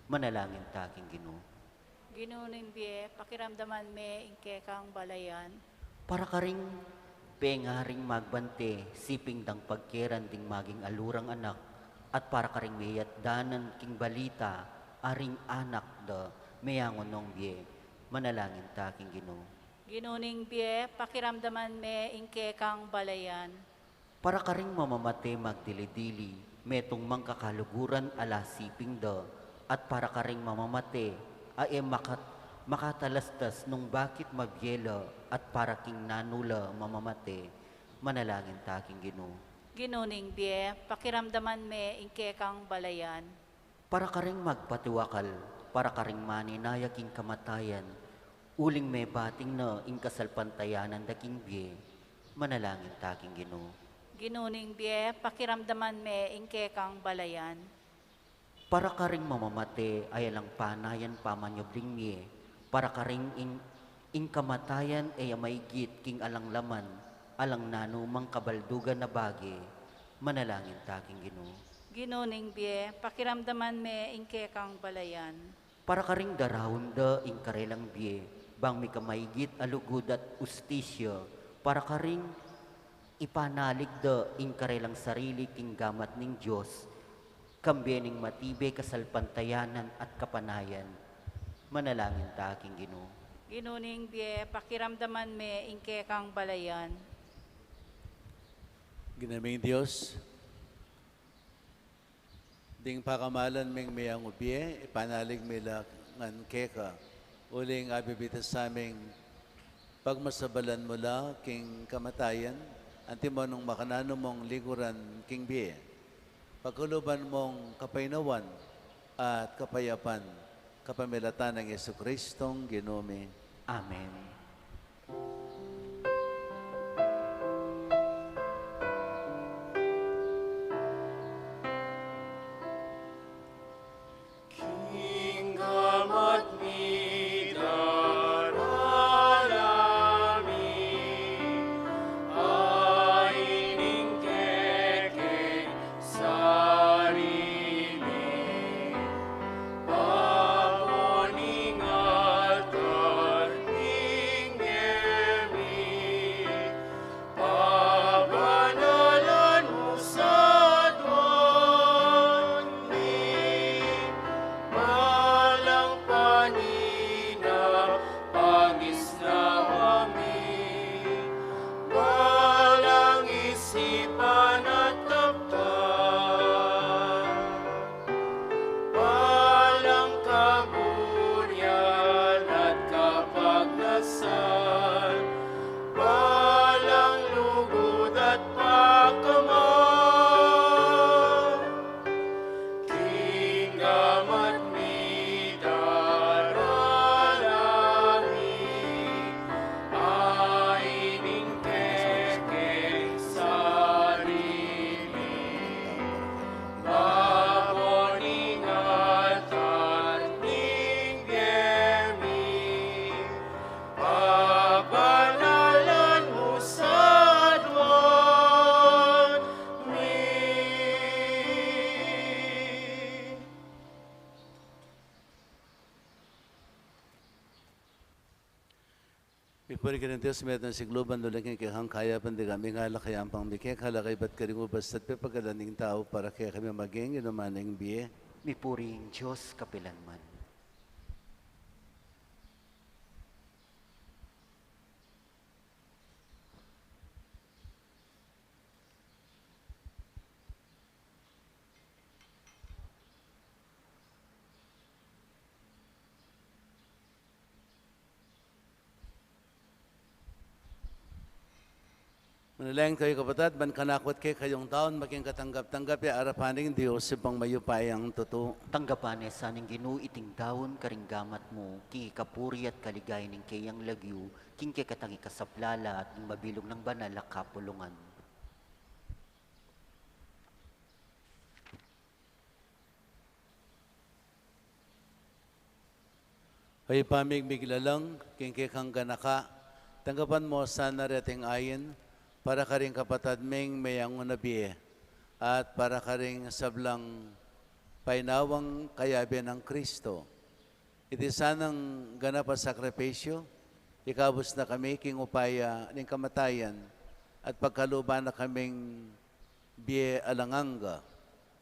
Manalangin ta king Ginu. Ginu ning bie, pakiramdaman me ing kekang balayan. Para karing pengaring magbante, siping dang pagkeran ding maging alu rang anak, at para karing meyatdanan king balita a ring anak da meyangu nong bie, manalangin ta king Ginu. Ginu ning bie, pakiramdaman me ing kekang balayan. Para karing mamamate magdili-dili, metung mang kakaluguran a lasiping da, at para karing mamamate a e makat-, makatalastas nung bakit mabie la, at para king nanu la mamamate, manalangin ta king Ginu. Ginu ning bie, pakiramdaman me ing kekang balayan. Para karing magpatiwakal, para karing maninaya king kamatayan, uling mebating na ing kasalpantayanan da king bie, manalangin ta king Ginu. Ginu ning bie, pakiramdaman me ing kekang balayan. Para karing mamamate a alang panayan pamanyubling mie, para karing ing, ing kamatayan e ya maigit king alang laman, alang nanu mang kabaldugan a bage, manalangin ta king Ginu. Ginu ning bie, pakiramdaman me ing kekang balayan. Para karing daraun da ing karelang bie, bang mikamaigit a lugud at ustisya, para karing ipanalig da ing karelang sarili king gamat ning Dios, kambe ning matibe kasalpantayanan at kapanayan. Manalangin ta king Ginu. Ginu ning bie, pakiramdaman me ing kekang balayan. Ginu ming Dios, ding pakamalan ming meangu bie, ipanalig mi la ngan keka. Uling abibita sa ming pagmasabalan mu la king kamatayan, antimo nung makananu mung liguran king bie. Pagkaluban mung kapaynawan at kapayapan, kapamilatan nang Jesucristong Ginu mi. Amen. King gamat mi darala mi, a ining kekeng sarili, babo ning altar ning bie mi, pabanalan mu sa aduan mi, balang panina pangisnawa mi, balang isipan at kaptan, balang kaburian at kapagnasan, balang lugud at pakamal. King gamat mi darala mi, a ining kekeng sarili, babo ning altar ning bie mi, pabanalan mu sa aduan mi. Mipuri ka ning Dios, metung king siglo, ban uling king kekang kayapan, dika ming alak, kayang pang mie keka, ala kaybat karing ubas at pepagalan ning tau, para kekami maging inuman ning bie. Mipuri ing Dios kapilanman. Manalangin kayu, kapatad, ban kanaku at kekayung daun maging katanggap-tanggap ya arapan ning Dios, Ibpang mayupayang tutu. Tanggapan ne sa ning Ginu iting daun karing gamat mu, king ikapuri at kaligayan ning keyang lagyu, king kekatang ikasaplala at ning mabilug nang banal a kapulungan. O Ibpa ming miglalang, king kekang ganaka, tanggapan mu sana reting ain, para karing kapatad ming meangu na bie, at para karing sablang painawang kayabe nang Kristo. Iti sanang ganap a sakripisyu, ikabus na kami king upaya ning kamatayan, at pagkaluban na kaming bie alang angga.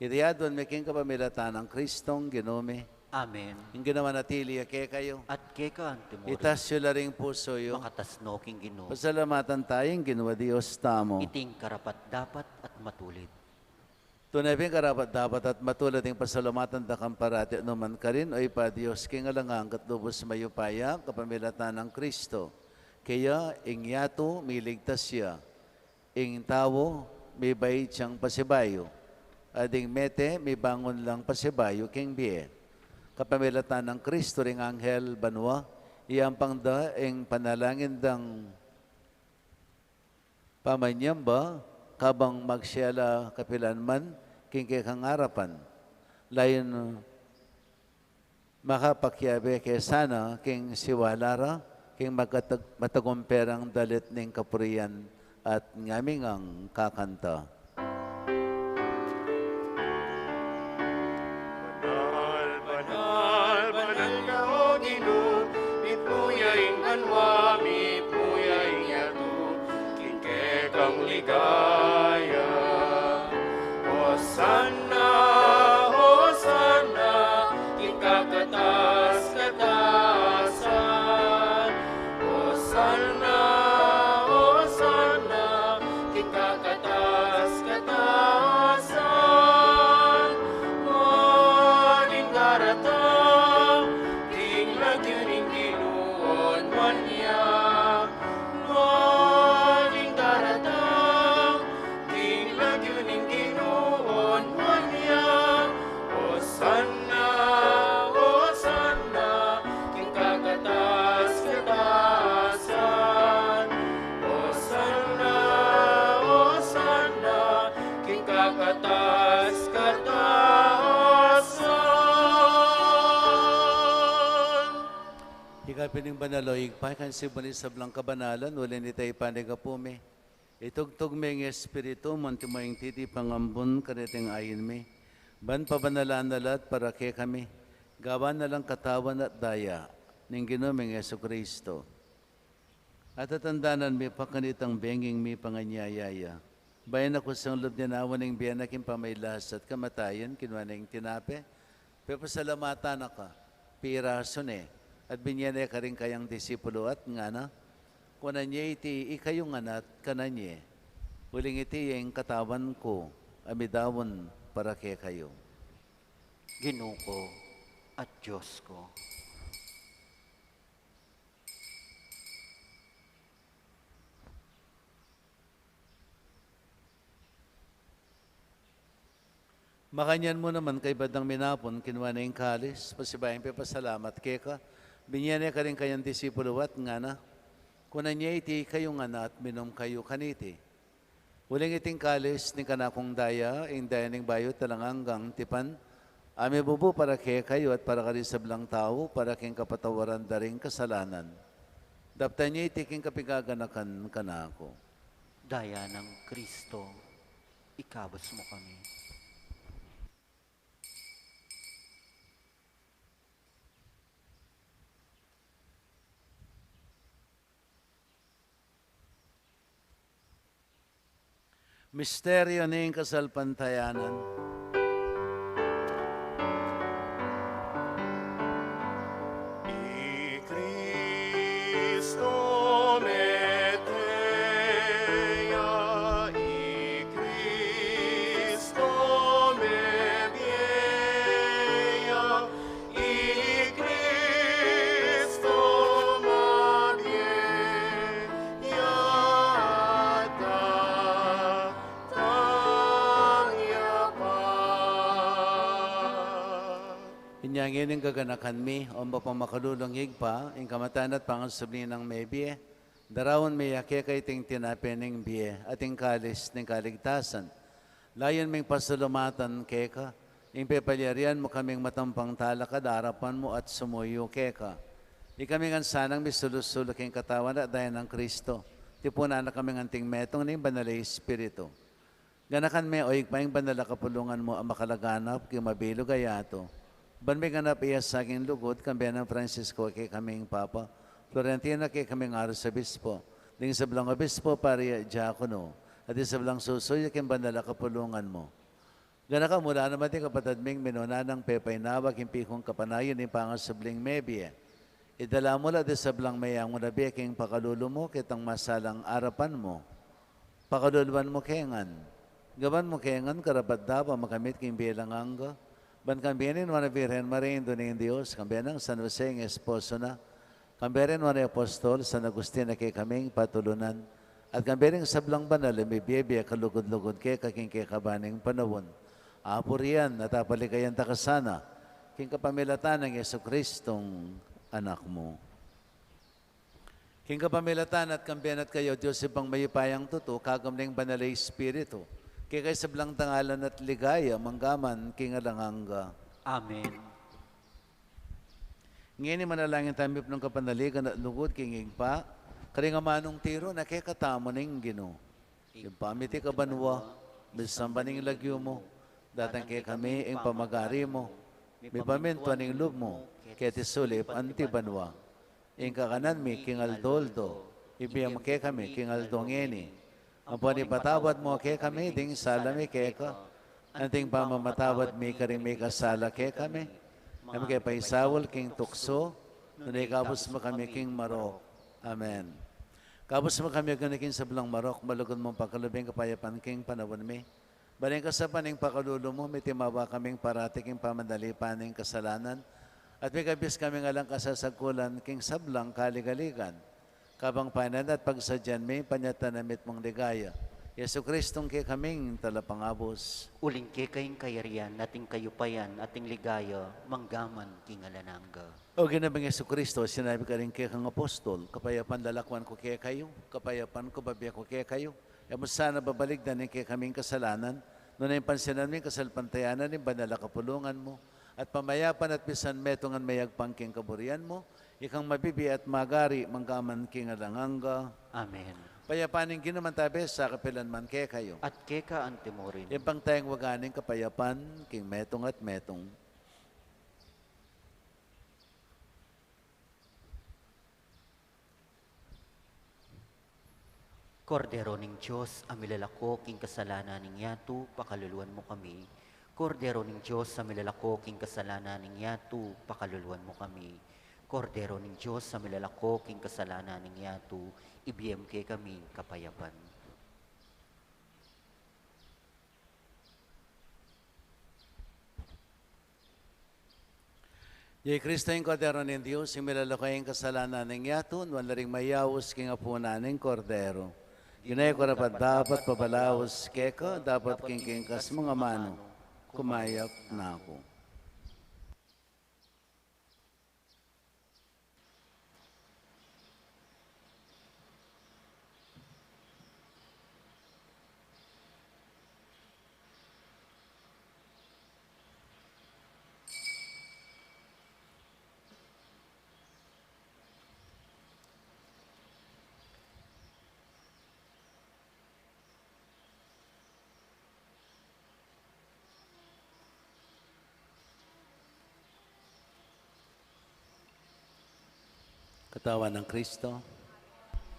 Iti aduan mi king kapamilatan nang Kristong Ginu mi. Amen. Ing Ginu manatili ya kekayu. At keka antimurin. Itas yu la ring pusu yu. Makatas no king Ginu. Pasalamatan taya ing Ginu a Dios tamu. Iti ing karapat-dapat at matulid. Tune pin karapat-dapat at matulid ing pasalamatan da kang parati at nukarin man, O Ibpa, Dios king alang angga at lubus mayupaya, kapamilatan nang Kristo. Kaya ing yatu miligtas ya, ing tau mibait yang pasibayu, at ding mete mibangun lang pasibayu king bie. Kapamilatan nang Kristo, ring anghel banua iyampang da ing panalangin dang pamanyamba, kabang magsiyala kapilan man king kekang arapan. Layun makapakiabe ke sana king siwala ra, king magatag-, matagumpe rang dalit ning kapurian at ngaming ang kakanta. Banal, banal, banal ka, O Ginu, mipuya ing banua, mipuya ing yatu, king kekang ligaya. Hosanna, Hosanna, king kakatas-katasan. Hosanna, Hosanna, king kakatas-katasan. Maling daratang king lagyu ning Ginu, onuan ya. Maling daratang king lagyu ning Ginu, onuan ya. Hosanna, Hosanna, king kakatas-katasan. Hosanna, Hosanna, king kakatas-katasan. Ika pin ing banal, O Ibpa, ika ing simbul ning sablang kabanalan, uli na nita ipanyawad mi. Itugtug me ing Espiritu mu, antimo ing titipang ambun kaniting ain mi, ban pabanalan na la at para kekami gawan na lang katawan at daya ning Ginu ming Jesucristo. At tatandanan mi pa kanitang benging mipanganyaya ya, bayu na kusang lub ninawa ning bie na king pamagkasakit at kamatayan, kinua ne ing tinape, pepasalamatan na ka, pirasu ne, at binye ne karing kayang disipulu at ngana: Kunan ye iti ikayu ngan at kanan ye, uling iti ya ing katawan ku a midaun para kekayu. Ginu ku at Dios ku. Makanyan mu naman, kaybat dang minapun, kinua ne ing kalis, pasibayu yang pepasalamat keka, binye ne karing kayang disipulu at ngana: Kunan ye iti ikayu ngan at minum kayu kaniti, uling iti ing kalis ning kanakung daya, ing daya ning bayu at alang anggang tipan, a mibubu para kekayu at para karing sablang tau, para king kapatawaran da ring kasalanan. Daptan ye iti king kapigaganakan kanaku. Daya nang Kristo, ikabus mu kami. Misteryu ning kasalpantayanan. I Kristo mete ya, i Kristo mebie ya, i Kristo mabie ya, datang ya pa. Inya ngeni gaganakan mi, O Ibpa makalulung, Ibpa, ing kamatayan at pangasubli nang mebie, daraun mi ya keka iting tinape ning bie at ing kalis ning kaligtasan. Layun ming pasalamatan keka ing pepalyarian mu kaming matampang talakad arapan mu at sumuyu keka. Ikami ngan sanang misulu-sulu king katawan at daya nang Kristo, tipunan na kaming anting metung ning Banal a Espiritu. Ganakan me, O Ibpa, ing banal a kapulungan mu a makalaganap king mabilug a yatu, ban miganap ya sa king lugud, kambe nang Francisco a kekaming Papa, Florentino a kekaming Arsobispo, ding sablang obispo, pari at diakono, at ding sablang susuyu king banal a kapulungan mu. Gana ka mu la naman ding kapatad ming minuna nang pepainawa king pikung kapanayan ning pangasubling mebie. Idala mu la ding sablang meangu na bie king pakalulu mu, ketang masalang arapan mu. Pakaluluan mu ke ngan. Gawan mu ke ngan karapat-dapat makamit king bie alang angga. Ban kambe ning nuan a Virgen Maria, Indu ning Dios, kambe nang San Jose ing esposo na, kambe ring nuan a apostol, San Agustin a kekaming patulunan, at kambe ring sablang banal a mibie-bie kalugud-lugud keka king kekaban ning panaun. Apurian at apaligayan da ka sana, king kapamilatan nang Jesucristong Anak mu. King kapamilatan at kambe na at kaya, Dios Ibpang mayupayang tutu, kagum ning Banal a Espiritu, keka ing sablang dangalan at ligaya, mangga man king alang angga. Amen. Ngeni manalangin tamu mipnung kapanaligan at lugud king Ibpa, karing amanung tiru na kekatamu ning Ginu. Ibpa mi, atiu ka banua, misamban ya ing lagyu mu, datang kekami ing pamagari mu, mipamintuan ing lub mu, keti sulip anti banua. Ing kakanan mi king aldo-aldo, ibie mu kekami king aldo ngeni. Ampon ipatawad mu kekami ding sala mi keka, anti ing pamamatawad mi karing mikasala kekami. E mu ke paisaul king tuksu, nune ikabus mu kami king marok. Amen. Kabus mu kami, Ginu, king sablang marok, malugud mung pakalub ing kapayapan king panaun mi. Ban ing kasapan ning pakalulu mu, mitimawa kaming parati king pamanalipan ning kasalanan, at mikabus kaming alang kasasagkulan king sablang kaligaligan. Kabang panenan at pagsadyan mi ing panyatang na mitmung ligaya, Jesucristong kekaming Talapangabus. Uling keka ing kayarian, at ing kayupayan, at ing ligaya, mangga man king alang angga. O Ginu ming Jesucristo, sinabi mu karing kekang apostol, kapayapan lalakwan ku kekayu, kapayapan ku bibie ku kekayu. E mu sana babalikdan ing kekaming kasalanan, nune pansinan mu ing kasalpantayanan ning banal a kapulungan mu, at pamayapan at misan metung a mayagpang king kaburian mu, ikang mabibie at magari mangga man king alang angga. Amen. Payapan ning Ginu mantabe sa kapilan man kekayu. At keka anti murin. Ibpa tang wagas ning kapayapan, king metung at metung. Kordero ning Dios, a milalako king kasalanan ning yatu, pakaluluan mu kami. Kordero ning Dios, a milalako king kasalanan ning yatu, pakaluluan mu kami. Kordero ning Dios, a milalako king kasalanan ning yatu, ibie mu kekami ing kapayapan. Ya i Kristo ing Kordero ning Dios, ing milalako king kasalanan ning yatu. Nuan la ring mayaus king apunan ning Kordero. Ginu, e ku karapat-dapat pabalaus keka, dapot king kingkas mung amanu, kumayap na ku. Katawan nang Kristo.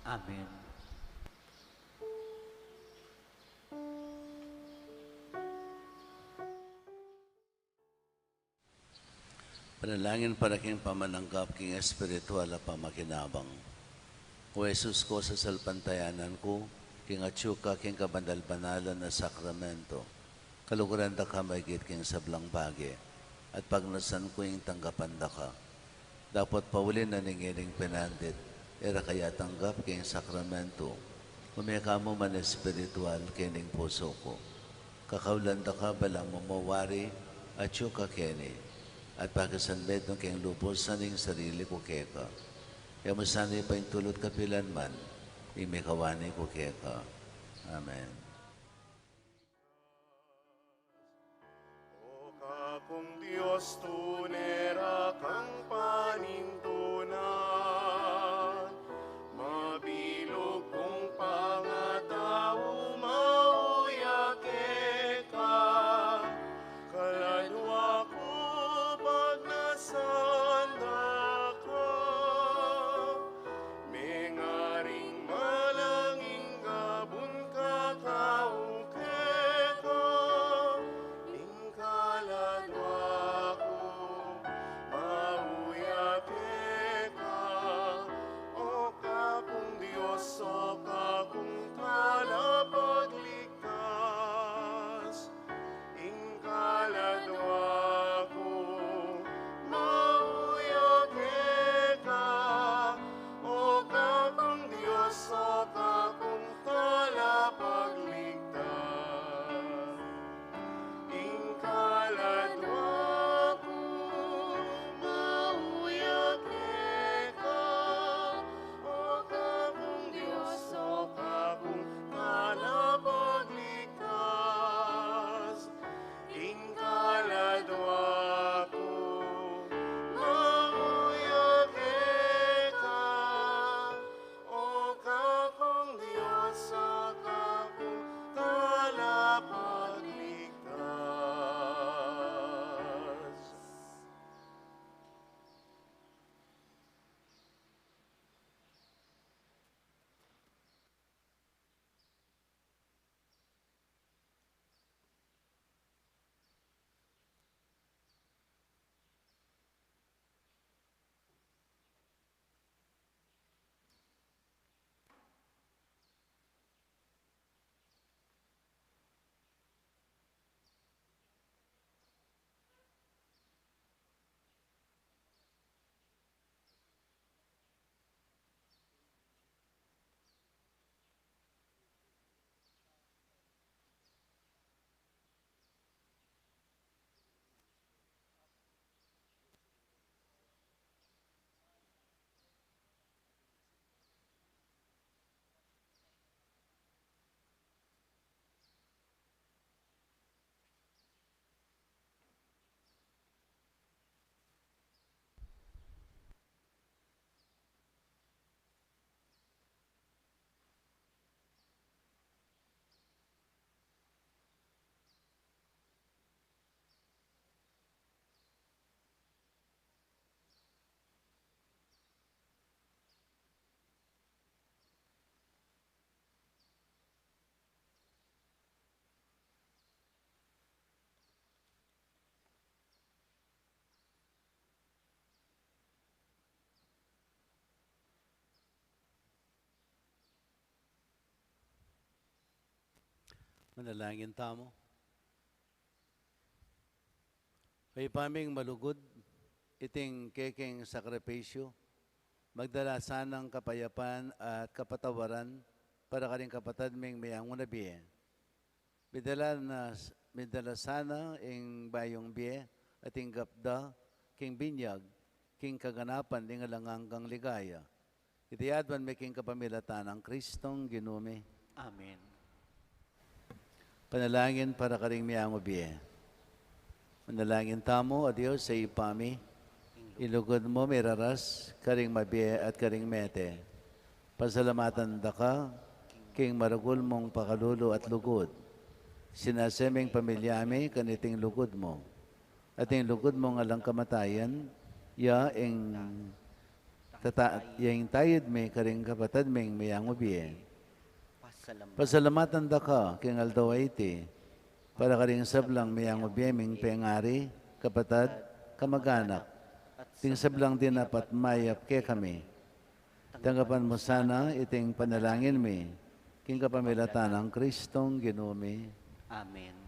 Amen. Panalangin para king pamananggap king espiritual a pamakinabang. O Jesus ku, sasalpantayanan ku king atyu ka king kabanal-banalan a sakramento. Kaluguran da ka maigit king sablang bage, at pagnasan ku ing tanggapan da ka. Dapot pauli na ning ining pinandit, e ra ka ya tanggap king sakramento, ume ka mu man espiritual king pusu ku. Kakaulan da ka balamu mo wari atyu ka keni, at pakisanmetung ke ing lubus ning sarili ku keka. E mu sana paintulut kapilan man ing mikawani ku keka. Amen. O Kakung Dios, tune ra kang panintunan, mabilug kung pangatau mauya keka, kaladua ku pagnasan da ka, mengaring malanging gabun kakau keka, ing Manalangin tamu. O Ibpa ming malugud, iting kekeng sakripisyu, magdala sanang kapayapan at kapatawaran para karing kapatad ming meangu na bie. Midala na, midala sana ing bayung bie at inggap da king binyag, king kaganapan ning alang anggang ligaya. Iti adwan mi king kapamilatan nang Kristong Ginu mi. Amen. Panalangin para karing meangu bie. Manalangin tamu. O Dios a Ibpa mi, ing lugud mu miraras karing mabie at karing mete. Pasalamatan da ka king maragul mung pakalulu at lugud. Sinase ming pamilya mi kaniting lugud mu. At ing lugud mung alang kamatayan, ya ing tata-, ya ing tayud mi karing kapatad ming meangu bie. Pasalamatan da ka king aldo a iti, para karing sablang meangu bie ming pengari, kapatad, kamaganak, ding sablang dinapat mayap kekami. Tanggapan mu sana iting panalangin mi, king kapamilatan nang Kristong Ginu mi. Amen.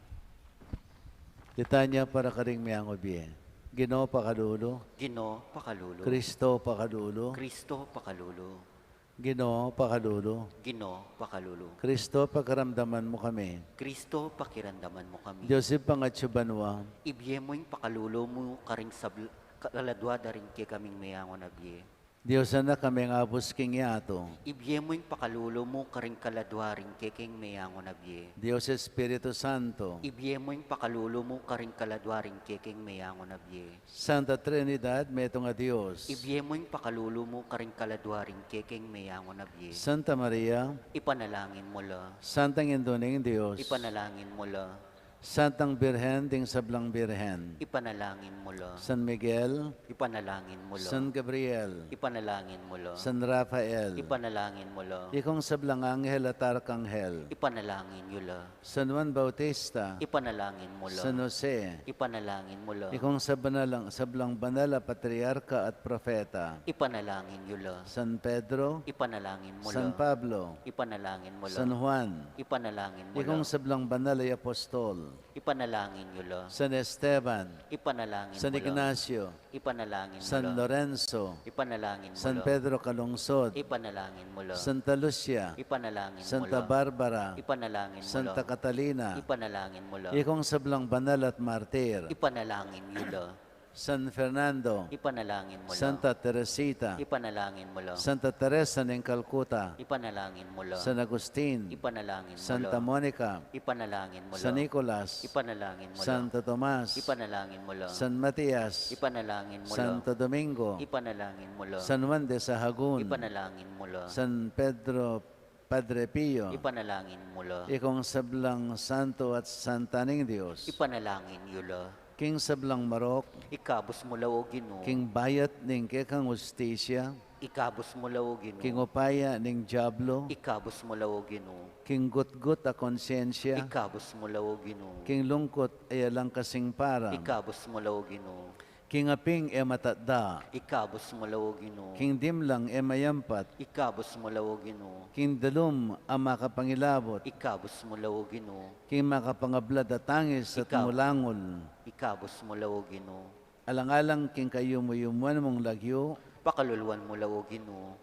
Litanya para karing meangu bie. Ginu, pakalulu. Ginu, pakalulu. Kristo, pakalulu. Kristo, pakalulu. Ginu, pakalulu. Ginu, pakalulu. Kristo, pakiramdaman mu kami. Kristo, pakiramdaman mu kami. Dios Ibpang atsu banua, ibie mu ing pakalulu mu karing sabl-, kaladua da ring kekaming meangu na bie. Dios Anak a mengabus king yatu, ibie mu ing pakalulu mu karing kaladua ring kekeng meangu na bie. Dios Espiritu Santo, ibie mu ing pakalulu mu karing kaladua ring kekeng meangu na bie. Santa Trinidad, metung a Dios, ibie mu ing pakalulu mu karing kaladua ring kekeng meangu na bie. Santa Maria, ipanalangin mu la. Santang Indu ning Dios, ipanalangin mu la. Santang Birhen ding sablang birhen, ipanalangin mu la. San Miguel, ipanalangin mu la. San Gabriel, ipanalangin mu la. San Rafael, ipanalangin mu la. Ikong sablang anghel at arkanghel, ipanalangin yu la. San Juan Bautista, ipanalangin mu la. San Jose, ipanalangin mu la. Ikong sabanalang, sablang banal a patriarka at propeta, ipanalangin yu la. San Pedro, ipanalangin mu la. San Pablo, ipanalangin mu la. San Juan, ipanalangin mu la. Ikong sablang banal a apostol, ipanalangin yu la. San Esteban, ipanalangin mu la. San Ignacio, ipanalangin mu la. San Lorenzo, ipanalangin mu la. San Pedro Calungsod, ipanalangin mu la. Santa Lucia, ipanalangin mu la. Santa Barbara, ipanalangin mu la. Santa Catalina, ipanalangin mu la. Ikong sablang banal at martir, ipanalangin yu la. San Fernando, ipanalangin mu la. Santa Teresita, ipanalangin mu la. Santa Teresa ning Calcutta, ipanalangin mu la. San Agustin, ipanalangin mu la. Santa Monica, ipanalangin mu la. San Nicolas, ipanalangin mu la. Santo Tomas, ipanalangin mu la. San Matias, ipanalangin mu la. Santo Domingo, ipanalangin mu la. San Juan de Sahagun, ipanalangin mu la. San Pedro, Padre Pio, ipanalangin mu la. Ikong sablang santo at santa ning Dios, ipanalangin yu la. King sablang marok, ikabus mu la, O Ginu. King bayat ning kekang hustisya, ikabus mu la, O Ginu. King upaya ning diablo, ikabus mu la, O Ginu. King gutgut a konsyensya, ikabus mu la, O Ginu. King lungkut a alang kasing para, ikabus mu la, O Ginu. King aping e matatda, ikabus mu la, O Ginu. King dimlang e mayampat, ikabus mu la, O Ginu. King dalum a makapangilabut, ikabus mu la, O Ginu. King makapangablad a tangis at ikab-, mulangul, ikabus mu la, O Ginu. Alang-alang king kayumu-yumuan mung lagyu, pakaluluan mu la, O Ginu.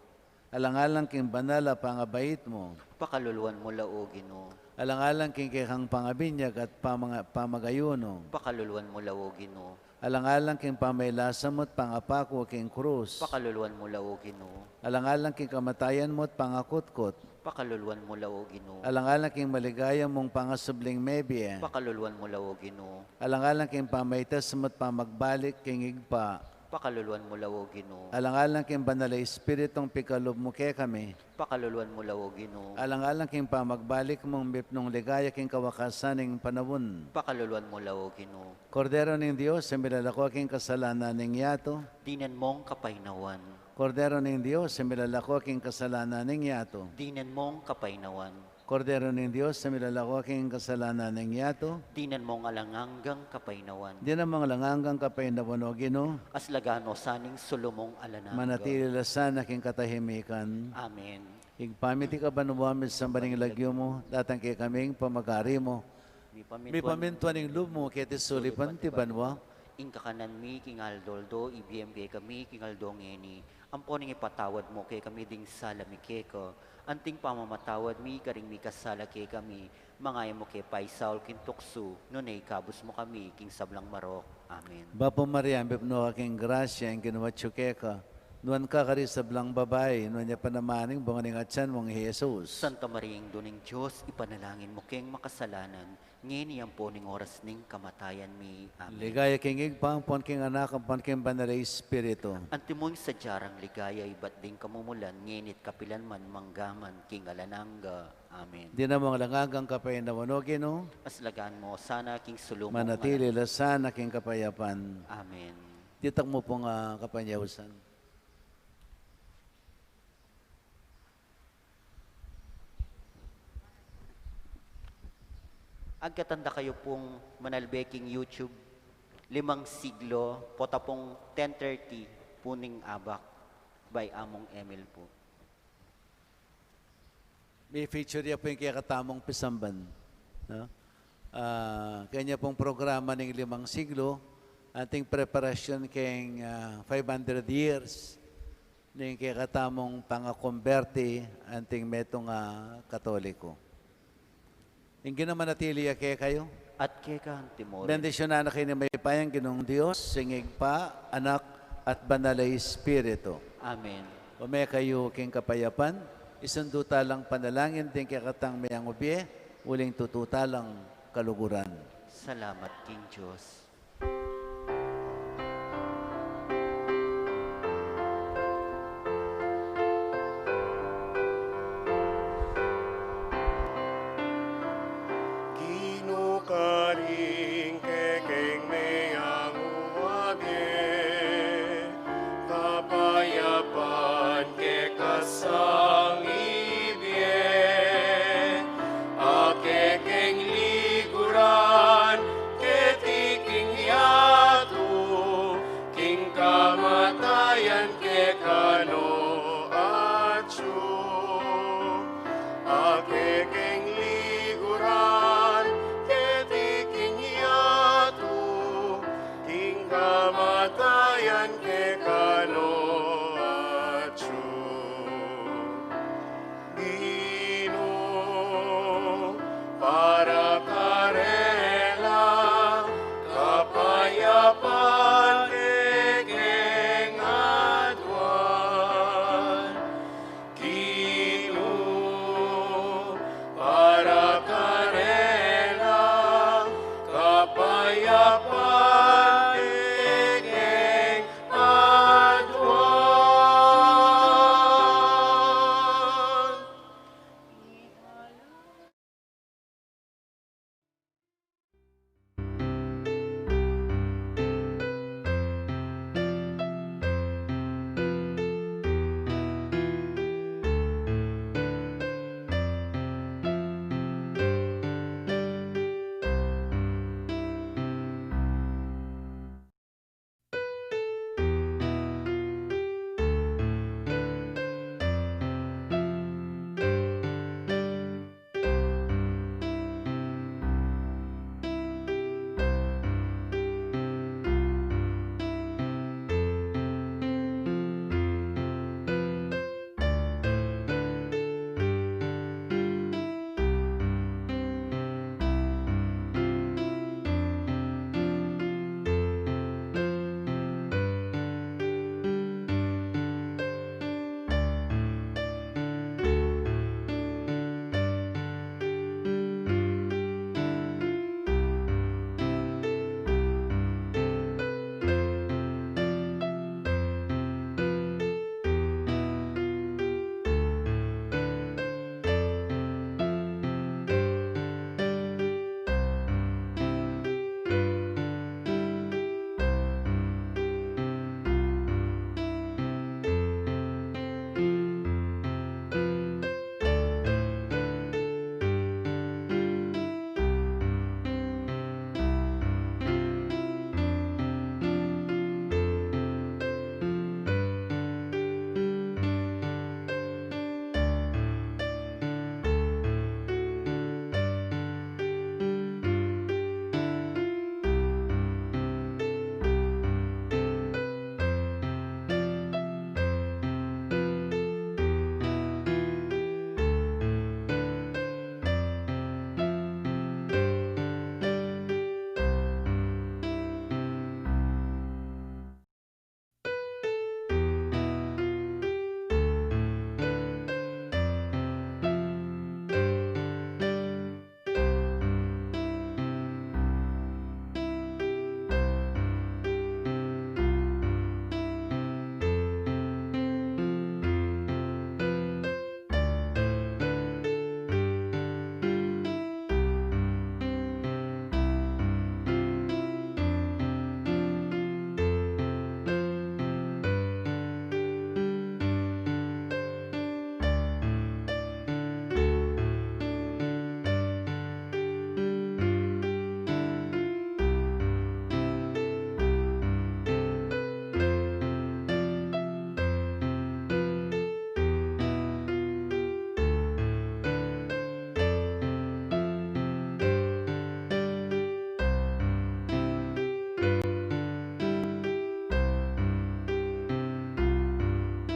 Alang-alang king banal a pangabait mu, pakaluluan mu la, O Ginu. Alang-alang king kekang pangabinyag at pamanga-, pamagayunu, pakaluluan mu la, O Ginu. Alang-alang king pamaylasa mu't pangapaku king krus, pakaluluan mu la, O Ginu. Alang-alang king kamatayan mu't pangakutkut, pakaluluan mu la, O Ginu. Alang-alang king maligaya mung pangasubling mebie, pakaluluan mu la, O Ginu. Alang-alang king pamaitas mu't pamagbalik king Ibpa, pakaluluan mu la, O Ginu. Alang-alang king Banal a Espiritung pikalub mu kekami, pakaluluan mu la, O Ginu. Alang-alang king pamagbalik mung mipnung ligaya king kawakasan ning panaun, pakaluluan mu la, O Ginu. Kordero ning Dios, a milalako king kasalanan ning yatu, dinan mung kapaynawan. Kordero ning Dios, a milalako king kasalanan ning yatu, dinan mung kapaynawan. Kordero ning Dios, a milalako king kasalanan ning yatu, dinan mung alang anggang kapaynawan. Dinan mung alang anggang kapaynawan, O Ginu. Aslagan no sa ning sulu mung alang angga. Manatili la sana king katahimikan. Amen. Ibpa mi, atiu ka banua, misamban ya ing lagyu mu, datang kekami ing pamagari mu, mipamintuan ing lub mu keti sulip anti banua. Ing kakanan mi king aldo-aldo ibie mu kekami king aldo ngeni. Ampo ing ipatawad mu kekami ding sala mi keka, anti ing pamamatawad mi karing mikasala kekami. Manga e mu ke paisaul king tuksu, nune ikabus mu kami king sablang marok. Amen. Bapu Maria, mipnu ka king grasya, ing Ginu atyu keka. Nuan ka karing sablang babai, nuan ya pa naman ing bunga ning atyan mung Jesus. Santa Maria, Indu ning Dios, ipanalangin mu keng makasalanan, ngeni ampo ning oras ning kamatayan mi. Amen. Ligaya king Ibpa, ampon king Anak, ampon king Banal a Espiritu. Antimo ing sadya rang ligaya ibat ding kamumulan, ngeni at kapilan man, mangga man king alang angga. Amen. Dinan mu ngan ing alang anggang kapaynawan, O Ginu. At lagan mu la sana king sulu mung manatili la sana king kapayapan. Amen. Ditak mu pung, ah, kapanyausan. Agkatan da kayu pung manalbe king YouTube, limang siglo, pota pung ten thirty pu ning abak, by Among Emil pu. May feature ya pu ing kekatamung pisamban, no? Ah, kanya pung programa ning limang siglo, anting preparasyon keng, ah, five hundred years ning kekatamung pangakumberti anting metung a Katoliko. Ing Ginu manatili ya kekayu. At keka antimurin. Bendisyunan na kayu ning mayupayang Ginung Dios, ing Ibpa, Anak, at Banal a Espiritu. Amen. Ume kayu king kapayapan, isundu ta lang panalangin ding kekatang meyang ubie, uling tutu ta lang kaluguran. Salamat king Dios.